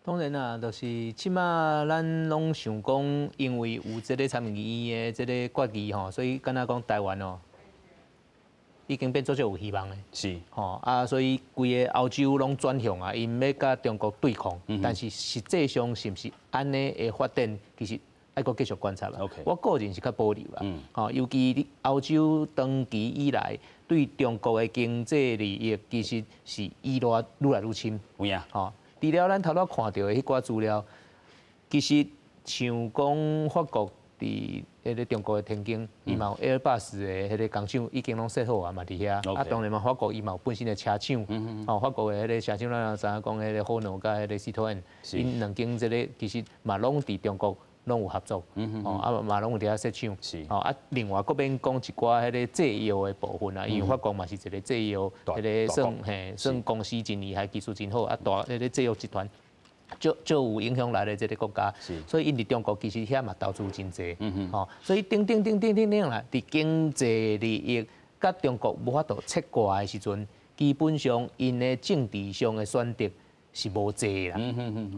當然啦，就是這馬咱攏想講，因為有這個參議院的這個決議吼，所以敢若講台灣哦，已經變做足有希望的。吼啊，所以規个歐洲攏轉向啊，𪜶欲佮中國對抗，但是實際上是毋是按呢的發展，其實愛閣繼續觀察啦。我個人是較保留啦。吼，尤其歐洲長期以來對中國的經濟利益，其實是依賴愈來愈深。有影。吼，除了咱頭拄看著的彼寡資料，其實像講法國佇彼个中國的天津，伊嘛有 Airbus 的彼個工廠已經攏設好啊嘛佇遐。啊，當然嘛，法國伊嘛有本身的車廠，吼，法國的彼個車廠，咱也知影講彼個霍諾佮彼個 Citroën，𪜶兩間這个其實嘛攏佇中國攏有合作，吼，啊嘛攏有佇遐設廠。吼，啊，另外閣免講一寡彼个製藥的部分啊，因為法國嘛是一個製藥，彼个算嘿算公司真厲害，技術真好，啊大彼个製藥集團。足足有影響力的這个國家，所以𪜶佇中國其實遐嘛投資真濟，吼，所以等等等等等等啦，佇經濟利益佮中國無法度切割的時陣，基本上𪜶的政治上的選擇是無濟啦，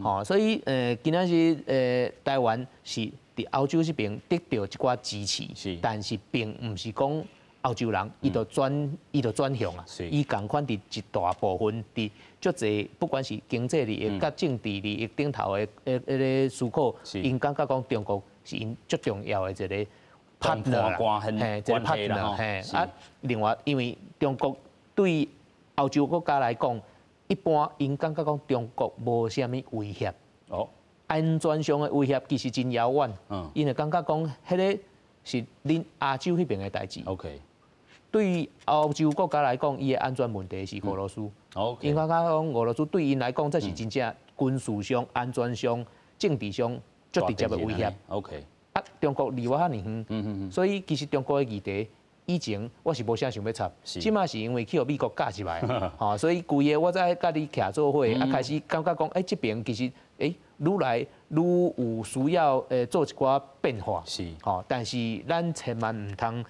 吼，所以今仔日台灣是佇歐洲這邊得著一寡支持，但是並毋是講歐洲人，伊就轉向啊，伊仝款佇一大部分佇足濟，不管是經濟利益佮政治利益頂頭的彼個思考，𪜶感覺講中國是𪜶足重要的一個 partner 啦，嘿，一個 partner，嘿。啊，另外因為中國對歐洲國家來講，一般𪜶感覺講中國無啥物威脅，安全上的威脅其實真遙遠，𪜶會感覺講彼个是恁亞洲彼邊的代誌。 對於歐洲國家來講，伊的安全問題是俄羅斯。𪜶感覺講俄羅斯對𪜶來講，這是真正軍事上、安全上、政治上足直接的威脅。 啊，中國離我遐爾遠，所以其實中國的議題以前我是無啥想欲插，這馬是因為去予美國教入來，吼，所以規个我才佮你徛做伙，啊，開始感覺講，欸，這邊其實，欸，愈來愈有需要做一寡變化，吼，但是咱千萬毋通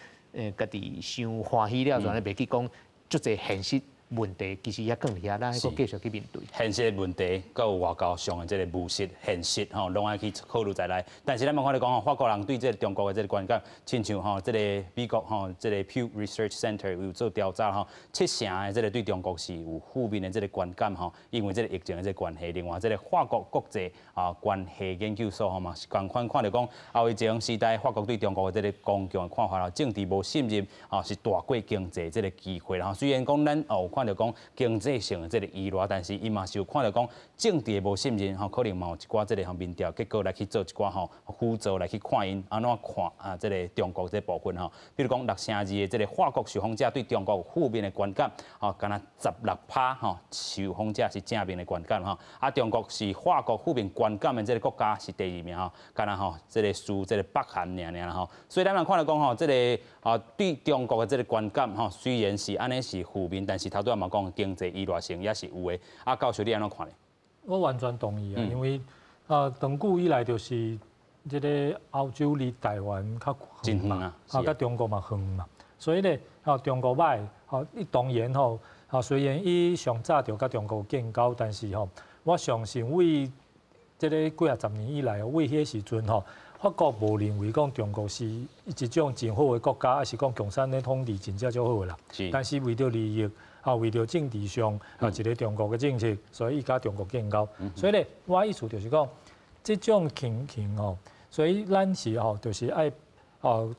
家己傷歡喜了，就按呢袂記講足濟現實問題，其實猶囥佇遐，咱還閣繼續去面對。現實問題，閣有外交上的這個務實現實吼，攏愛去考慮在內。但是咱嘛看咧講吼，法國人對這個中國的這個觀感，親像吼這個美國吼這個 Pew Research Center 有做調查吼，70%的這個對中國是有負面的這個觀感吼，因為這個疫情的這個關係。另外，這個法國國際啊關係研究所吼嘛是仝款看著講，後遺症時代法國對中國的這個公共的看法啦，政治無信任啊，是大過經濟這個機會啦。雖然講咱哦看著講經濟上的這個依賴，但是伊嘛是有看著講政治的無信任吼，可能嘛有一寡這個民調結果來去做一寡吼輔助來去看𪜶按怎看啊這個中國這個部分吼，比如講6成2的這個法國受訪者對中國有負面的觀感，吼，敢若16%吼受訪者是正面的觀感吼，啊中國是法國負面觀感的這個國家是第二名吼，敢若吼這個輸這個北韓爾爾吼，所以咱來看著講吼，這個啊對中國的這個觀感吼，雖然是按呢是負面，但是頭拄仔嘛講經濟依賴性也是有的。啊，教授你按怎看咧？我完全同意啊，因為啊，長久以來就是這個歐洲離台灣較遠嘛，啊，佮中國嘛遠嘛，所以咧，啊，中國䆀，吼，伊當然吼，啊，雖然伊上早就佮中國建交，但是吼，我相信為這個幾仔十年以來，為彼個時陣吼，法國無認為講中國是一種真好的國家，抑是講共產的統治真正足好的啦。但是為著利益，啊，為著政治上啊一個中國的政策，所以伊佮中國建交。所以咧，我意思就是講，這種情形吼，所以咱是吼，就是愛哦，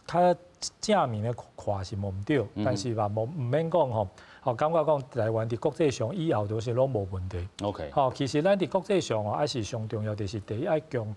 較正面的看是無毋對，但是嘛無毋免講吼，吼感覺講台灣佇國際上以後都是攏無問題。 吼，其實咱佇國際上吼，還是上重要就是第一愛強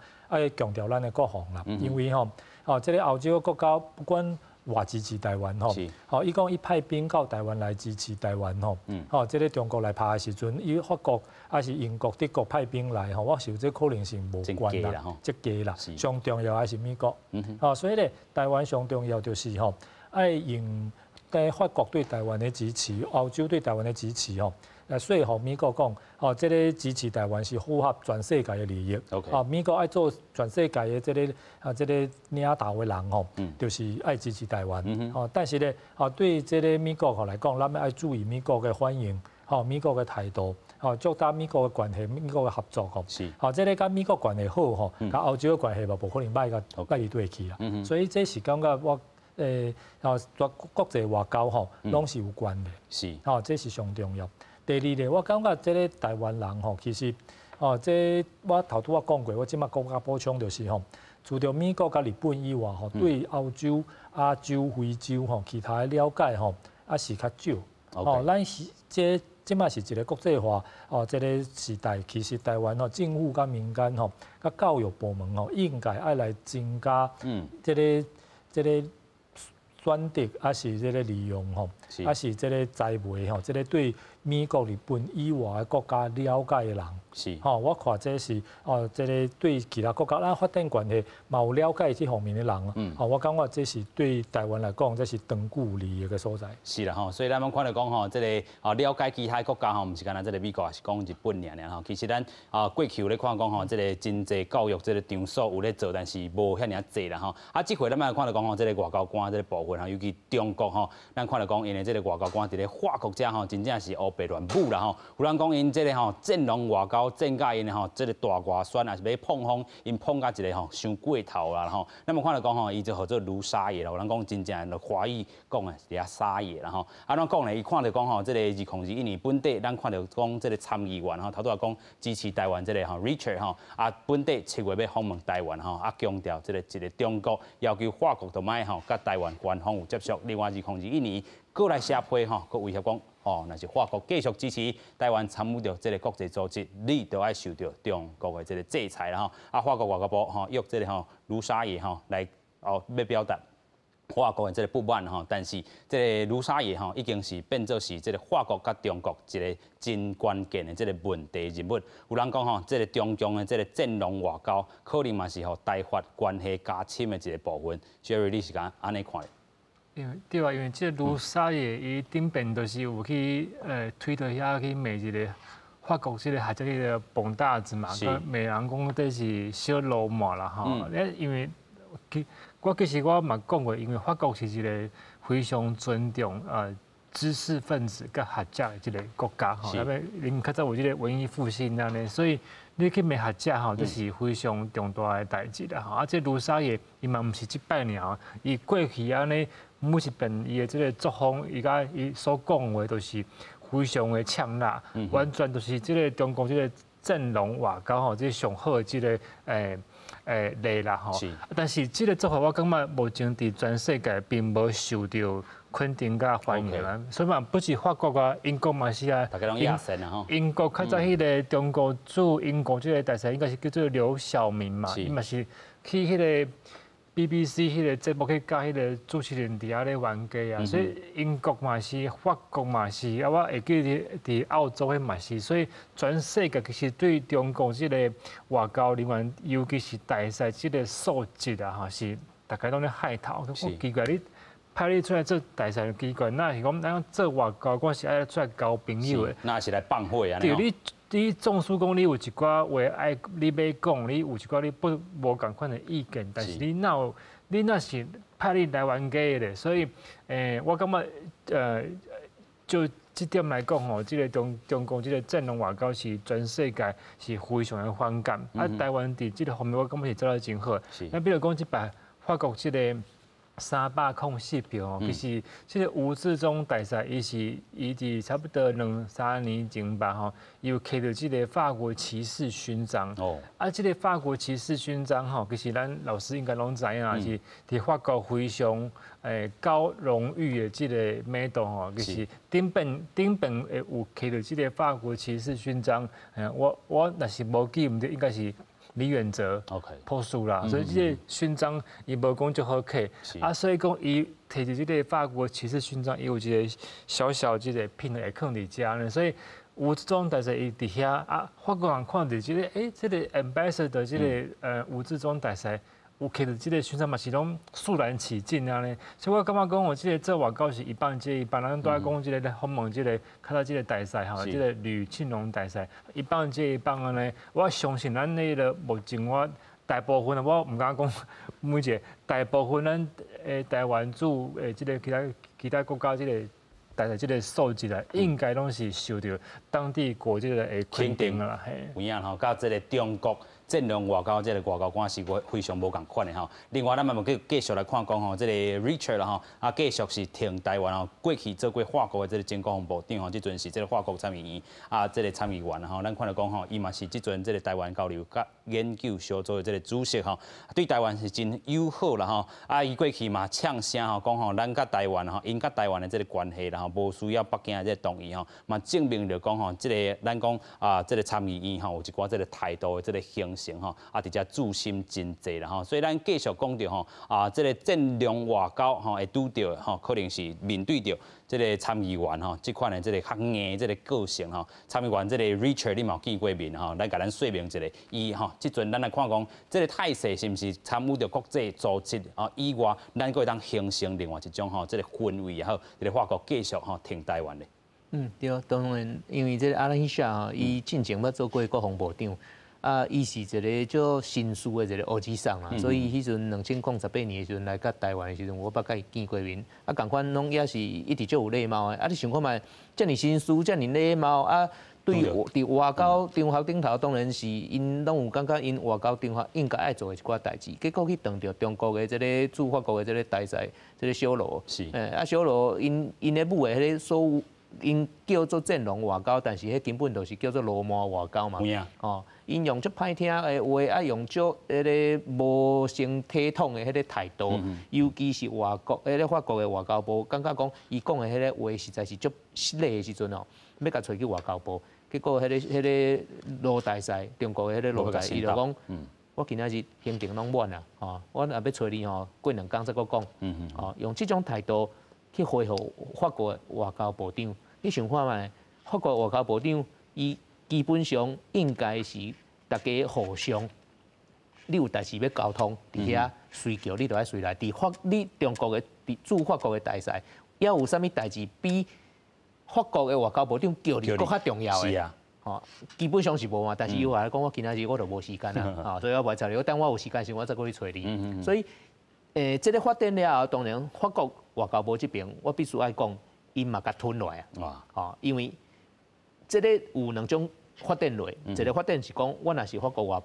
調咱的國防啦，因為吼，哦，這个歐洲國家不管偌支持台灣吼，吼，伊講伊派兵到台灣來支持台灣吼，吼，這个中國來拍的時陣，伊法國抑是英國、德國派兵來吼，我想這可能性無懸啦，這低啦。上重要還是美國，吼，所以咧，台灣上重要就是吼，愛用在法國對台灣的支持，歐洲對台灣的支持吼，來說服美國講，吼，這个支持台灣是符合全世界的利益。啊，美國愛做全世界的這个啊，這个領導的人吼，就是愛支持台灣。吼，但是咧，吼，對這个美國吼來講，咱愛注意美國的反應，吼，美國的態度，吼，擴大美國的關係，美國的合作吼。吼，這个佮美國關係好吼，佮歐洲的關係嘛，無可能䆀共䆀佇佗去啦。所以這是感覺我。吼，國際外交吼，攏是有關的。吼，這是上重要。第二個，我感覺這个台灣人吼，其實，哦，這我頭拄仔講過，我這馬閣較補充就是吼，除著美國佮日本以外吼，對歐洲、亞洲、非洲吼，其他的了解吼，抑是較少。吼，咱是這這馬是一个國際化哦，這个時代，其實台灣吼政府佮民間吼，佮教育部門吼，應該愛來增加這个這个選擇，抑是這个利用吼，抑是這个栽培吼，這个對美國、日本以外的國家了解的人，吼，我看這是哦，這个對其他國家咱發展關係嘛有了解這方面的人，吼，我感覺這是對台灣來講，這是長久利益的所在。是啦吼，所以咱攏看著講吼，這个哦了解其他國家吼，毋是干焦這个美國，抑是講日本爾爾吼。其實咱啊過去有咧看講吼，這个真濟教育這个場所有咧做，但是無遐爾濟啦吼。啊，這回咱嘛看著講吼，這个外交官這个部分吼，尤其中國吼，咱看著講𪜶的這个外交官佇咧法國遮吼，真正是烏白白亂舞啦吼。有人講𪜶這个吼戰狼外交戰甲𪜶吼這个大外宣也是欲膨風，𪜶膨甲一个吼傷過頭啦吼。咱嘛看著講吼，伊就號做盧沙野啦，有人講真正華語講的是遐沙野啦吼。按怎講呢？伊看著講吼，這个2021年本底咱看著講這个參議員吼，頭拄仔講支持台灣這个吼 Richard 吼，啊本底7月欲訪問台灣吼，啊強調這个一个中國要求法國都莫吼佮台灣官方有接觸。另外2021年閣來寫批吼，閣威脅講吼，若是法國繼續支持台灣參與著這个國際組織，你就愛受著中國的這个制裁啦吼。啊，法國外交部吼約這个吼盧沙野吼來哦欲表達法國的這个不滿吼，但是這个盧沙野吼已經是變做是這个法國佮中國一个真關鍵的這个問題人物。有人講吼，這个中共的這个戰狼外交，可能嘛是予台法關係加深的一个部分。Jerry，你是敢按呢看的？因為對啊，因為這个盧沙野伊頂擺就是有去推特遐去罵一個法國這个學者彼个磅大子嘛，罵人講這是小流氓啦吼。因為其我其實我嘛講過，因為法國是一個非常尊重知識分子佮學者的這个國家吼，因為𪜶較早有這个文藝復興按呢，所以你去罵學者吼，這是非常重大的代誌啦吼。啊，這盧沙野伊嘛毋是這擺爾，伊過去按呢每一遍伊的這个作風，伊佮伊所講話都是非常的嗆辣，完全就是這个中國這个戰狼外交吼，這个上好的這个例啦吼。但是這个做法我感覺目前佇全世界並無受著肯定佮歡迎啦。所以嘛，不是法國啊，英國嘛是啊。大家攏亞神啊吼。英國較早彼个中國駐英國這个大使應該是叫做劉曉明嘛，伊嘛是去彼个 BBC 彼个節目去佮彼个主持人佇遐咧冤家啊，所以英國嘛是，法國嘛是，啊，我會記得佇澳洲彼嘛是，所以全世界其實對中國這个外交人員，尤其是大使這个素質啊，吼，是大家攏咧害頭。我奇怪你派你出來做大使奇怪，若是講咱做外交，我是愛出來交朋友的。若是來放火按呢。對，你縱使講你有一寡話愛你欲講，你有一寡你不無仝款的意見，但是你哪有你若是派你來冤家的咧，所以，我感覺，就這點來講吼，這个中共這个戰狼外交是全世界是非常的反感。啊，台灣佇這个方面我感覺是做得真好。那比如講這擺法國這个304票哦，其實這个吳志中大使伊是伊佇差不多兩三年前吧吼，伊有摕著這个法國騎士勳章。啊，這个法國騎士勳章吼，其實咱老師應該攏知影，是佇法國非常高榮譽的這个 medal 吼，其實頂擺會有摕著這个法國騎士勳章，我若是無記毋對，應該是李遠哲博士啦，所以這个勳章伊無講足好摕，啊，所以講伊摕著這个法國騎士勳章，伊有一个小小這个品會囥佇遮呢，所以吳志中大使伊佇遐啊，法國人看著這个，這个 ambassador 這个吳志中大使有摕著這个勳章嘛，是攏肅然起敬按呢，所以我感覺講，我這个做外交是一棒接一棒，咱拄仔講這个訪問這个較早這个大使吼，這个呂慶龍大使一棒接一棒按呢，我相信咱彼个目前我大部分我毋敢講每一个，大部分咱台灣駐這个其他國家這个大使這个素質啊，應該攏是受著當地國這个的肯定啦。嘿。有影吼，佮這个中國戰狼外交這个外交官是非常無仝款的吼。另外，咱嘛繼續來看講吼，這个 Richard 啦吼，啊繼續是挺台灣吼，過去做過法國的這个前國防部長吼，這陣是這个法國參議院啊，這个參議員吼，咱看著講吼，伊嘛是這陣這个台灣交流佮研究小組的這个主席吼，對台灣是真友好啦吼。啊，伊過去嘛嗆聲吼，講吼，咱佮台灣吼，𪜶佮台灣的這个關係啦吼，無需要北京的這个同意吼，嘛證明著講吼，這个咱講啊，這个參議院吼，有一寡這个態度的這个形成吼，啊，佇遮自信真濟啦吼，所以咱繼續講著吼，啊，這个戰狼外交吼會拄著吼，可能是面對著這个參議員吼，這款的這个較硬的這个個性吼，參議員這个 Richard 你嘛有見過面吼，來共咱說明一下，伊吼，這陣咱來看講，這个態勢是毋是參與著國際組織啊以外，咱閣會當形成另外一種吼，這个氛圍也好，這个法國繼續吼挺台灣的。嗯，對，當然，因為這个阿蘭希夏伊進前捌做過國防部長。啊，伊是一个足紳士的一个欧吉桑啦，所以彼阵2018年的时阵來佮台灣的時陣，我捌佮伊見過面。啊，仝款攏也是一直足有禮貌的。啊，你想看覓，遮爾紳士，遮爾禮貌啊，對佇外交場合頂頭，當然是𪜶攏有感覺，𪜶外交場合應該愛做的一寡代誌。結果去撞著中國的這个駐法國的這个大使，這个小羅。啊，小羅𪜶咧舞的彼个所有，𪜶叫做戰狼外交，但是彼根本就是叫做鱸鰻外交嘛。哦，𪜶用足歹聽的話，啊用足彼个無成體統的彼个態度，尤其是外國彼个法國的外交部，感覺講伊講的彼个話實在是足失禮的時陣哦，欲共揣去外交部，結果彼个羅大使，中國的彼个羅大使，伊就講，我今仔日行程攏滿啊，吼，我若欲揣你吼，過兩工才閣講，吼，用這種態度去回覆法國的外交部長，你想看覓？法國外交部長伊基本上應該是大家互相，你有代誌欲溝通，佇遐隨叫你就愛隨來。佇法你中國的佇駐法國的大使，猶有啥物代誌比法國的外交部長叫你閣較重要的？是啊。吼，基本上是無嘛，但是伊話來講，我今仔日我就無時間啊，吼，所以我袂睬你。我等我有時間時，我再過去揣你。所以，這个發展了後，當然法國外交部這邊，我必須愛講，𪜶嘛共吞落來啊。吼，因為這个有兩種發展落，一个發展是講，我若是法國外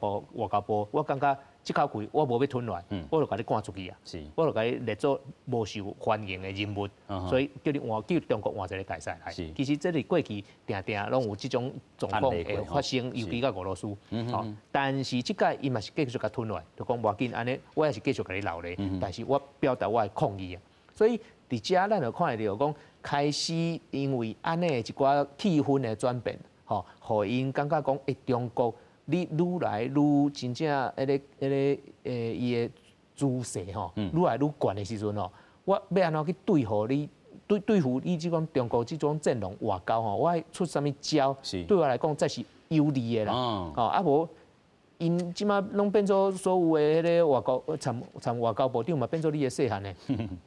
交部，我感覺這口氣我無欲吞落來，我就共你趕出去啊，我就共你列做無受歡迎的人物，所以叫你換，叫中國換一个大使來。其實這是過去定定攏有這種狀況會發生，尤其佮俄羅斯。吼，但是這擺伊嘛是繼續共吞落來，就講無要緊，按呢我也是繼續共你留咧，但是我表達我的抗議啊。所以佇遮咱就看會著講，開始因為按呢一寡氣氛的轉變，吼，予𪜶感覺講，欸，中國你愈來愈真正彼个伊的姿勢吼，愈來愈懸的時陣吼，我欲按怎去對付你？對付你這種中國這種戰狼外交吼，我愛出啥物招？對我來講才是有利的啦。吼，啊無，𪜶這馬攏變做所有的彼个外交參參外交部長嘛，變做你的細漢的。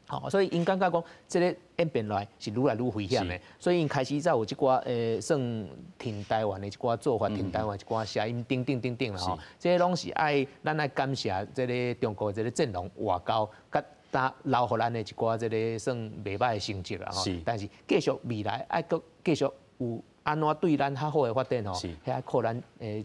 吼，所以𪜶感覺講，這个演變來是愈來愈危險的。所以𪜶開始才有這寡算挺台灣的一寡做法，挺台灣一寡聲音，等等等等啦吼。這攏是愛咱愛感謝這个中國這个戰狼外交，佮打留予咱的一寡這个算袂䆀的成績啦吼。但是繼續未來愛閣繼續有按怎對咱較好的發展吼，遐靠咱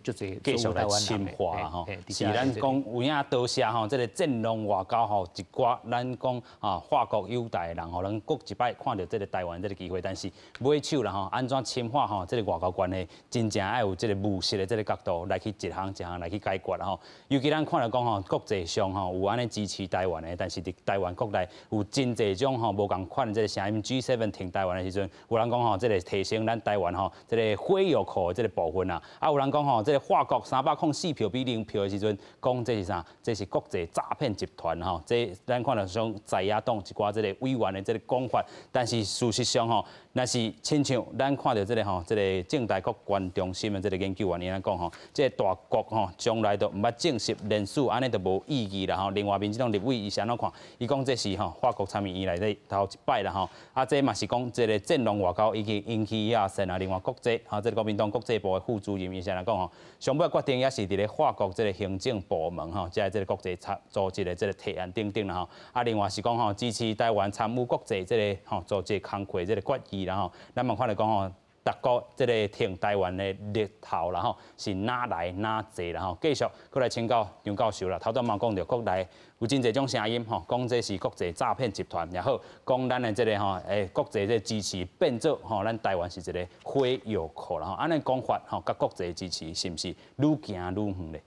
足濟繼續來深化啦吼。是咱講有影多謝吼，這个戰狼外交吼，一寡咱講啊法國友台的人吼，咱閣一擺看著這个台灣這个機會，但是尾手啦吼，按怎深化吼這个外交關係，真正愛有這个務實的這个角度來去一項一項來去解決啦吼。尤其咱看著講吼，國際上吼有按呢支持台灣的，但是佇台灣國內有真濟種吼無仝款的這个聲音。G7 挺台灣的時陣，有人講吼，這个提升咱台灣吼這个火藥庫的這个部分啊，啊有人講吼，這个法國304.4票比0票的時陣，講這是啥？這是國際詐騙集團吼。這咱看著像在野黨一寡這个委員的這个講法，但是事實上吼，若是親像咱看著這个吼，這个政大國關中心的這个研究員伊按呢講吼，這个大國吼從來都毋捌證實連署，按呢就無意義啦吼。另外民進黨立委伊是按怎看？伊講這是吼法國參議院內底頭一擺啦吼，啊這嘛是講這个戰狼外交已經引起亞線啊。另外國際吼，這个國民黨國際部的副主任伊是按怎講吼？上尾決定也是佇咧法國這个行政部門吼，這個國際組織的這个提案等等啦吼。啊，另外是講吼支持台灣參與國際這个吼組織工課這个決議啦吼。咱嘛看著講吼，逐國這个挺台灣的力頭啦吼，是哪來哪濟啦吼。繼續閣來請教張教授啦，頭拄嘛講著國內有真濟種聲音吼，講這是國際詐騙集團也好，講咱的這个吼，國際這個支持變做吼，咱台灣是一個火藥庫啦吼。按呢講法吼，佮國際支持是毋是愈行愈遠咧？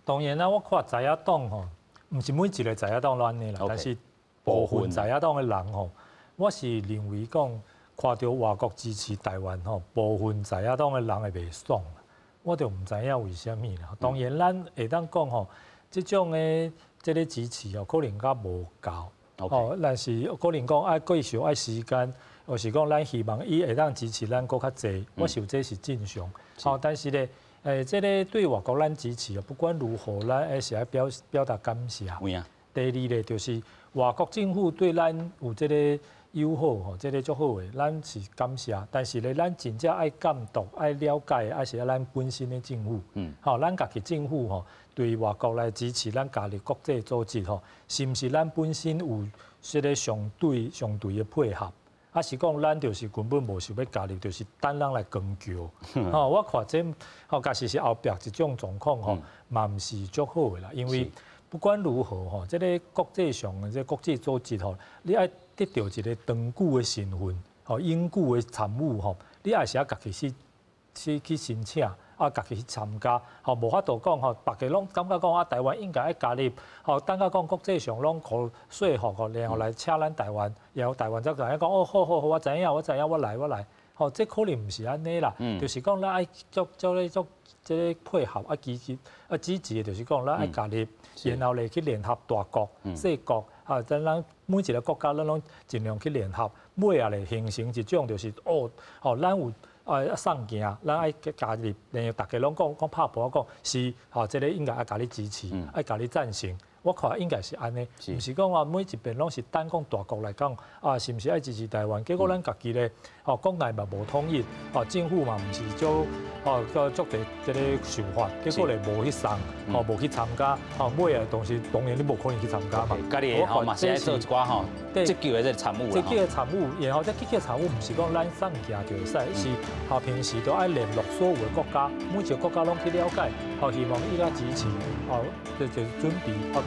當然啦，我看在野黨吼，毋是每一个在野黨攏按呢啦，但是部分在野黨的人吼，我是認為講看著外國支持台灣吼，部分在野黨的人會袂爽，我就毋知影為啥物啦。當然，咱會當講吼，這種的這个支持哦，可能較無夠，哦，但是可能講愛繼續愛時間，或是講咱希望伊會當支持咱閣較濟，我想這是正常。吼，但是咧，這个對外國咱支持哦，不管如何，咱還是愛表達感謝。第二咧，就是外國政府對咱有這个友好吼，這个足好的，咱是感謝。但是咧，咱真正愛監督、愛了解，還是咱本身的政府。吼，咱家己政府吼，對外國來支持咱加入國際組織吼，是毋是咱本身有這个相對的配合？抑是講咱就是根本無想欲加入，就是等人來扛轎。吼，我看這吼，確實是後壁這種狀況吼，嘛毋是足好的啦。因為不管如何吼，這个國際上的這個國際組織吼，你愛得著一个長久的身份，吼，永久的參與吼，你也是愛家己去申請，啊，家己去參加，吼，無法度講吼，別家攏感覺講啊，台灣應該愛加入，吼，等到講國際上攏予說服吼，然後來請咱台灣，然後台灣才共伊講哦，好好好，我知影，我知影，我來我來，吼，這可能毋是按呢啦，就是講咱愛足足咧足這个配合啊，積極啊，積極的，就是講咱愛加入，然後咧去聯合大國、細國，啊，咱每一个國家咱攏盡量去聯合，尾仔咧形成一種就是哦，吼，咱有。啊，送件，咱愛加入，然後大家攏講講拍噗仔講是，吼，這个應該愛共你支持，愛共你贊成。我看應該是按呢，毋是講啊每一遍攏是等講大國來講啊，是毋是愛支持台灣？結果咱家己咧，吼，國內嘛無統一，吼，政府嘛毋是足，吼，個足濟這个想法，結果咧無去送，吼，無去參加，吼，尾仔當時當然你無可能去參加嘛。家己吼嘛是愛做一寡吼積極的這個參與。積極的參與，然後這積極參與毋是講咱送件就會使，是吼平時都愛聯絡所有的國家，每一個國家攏去了解，吼，希望伊較支持，吼，就準備，吼，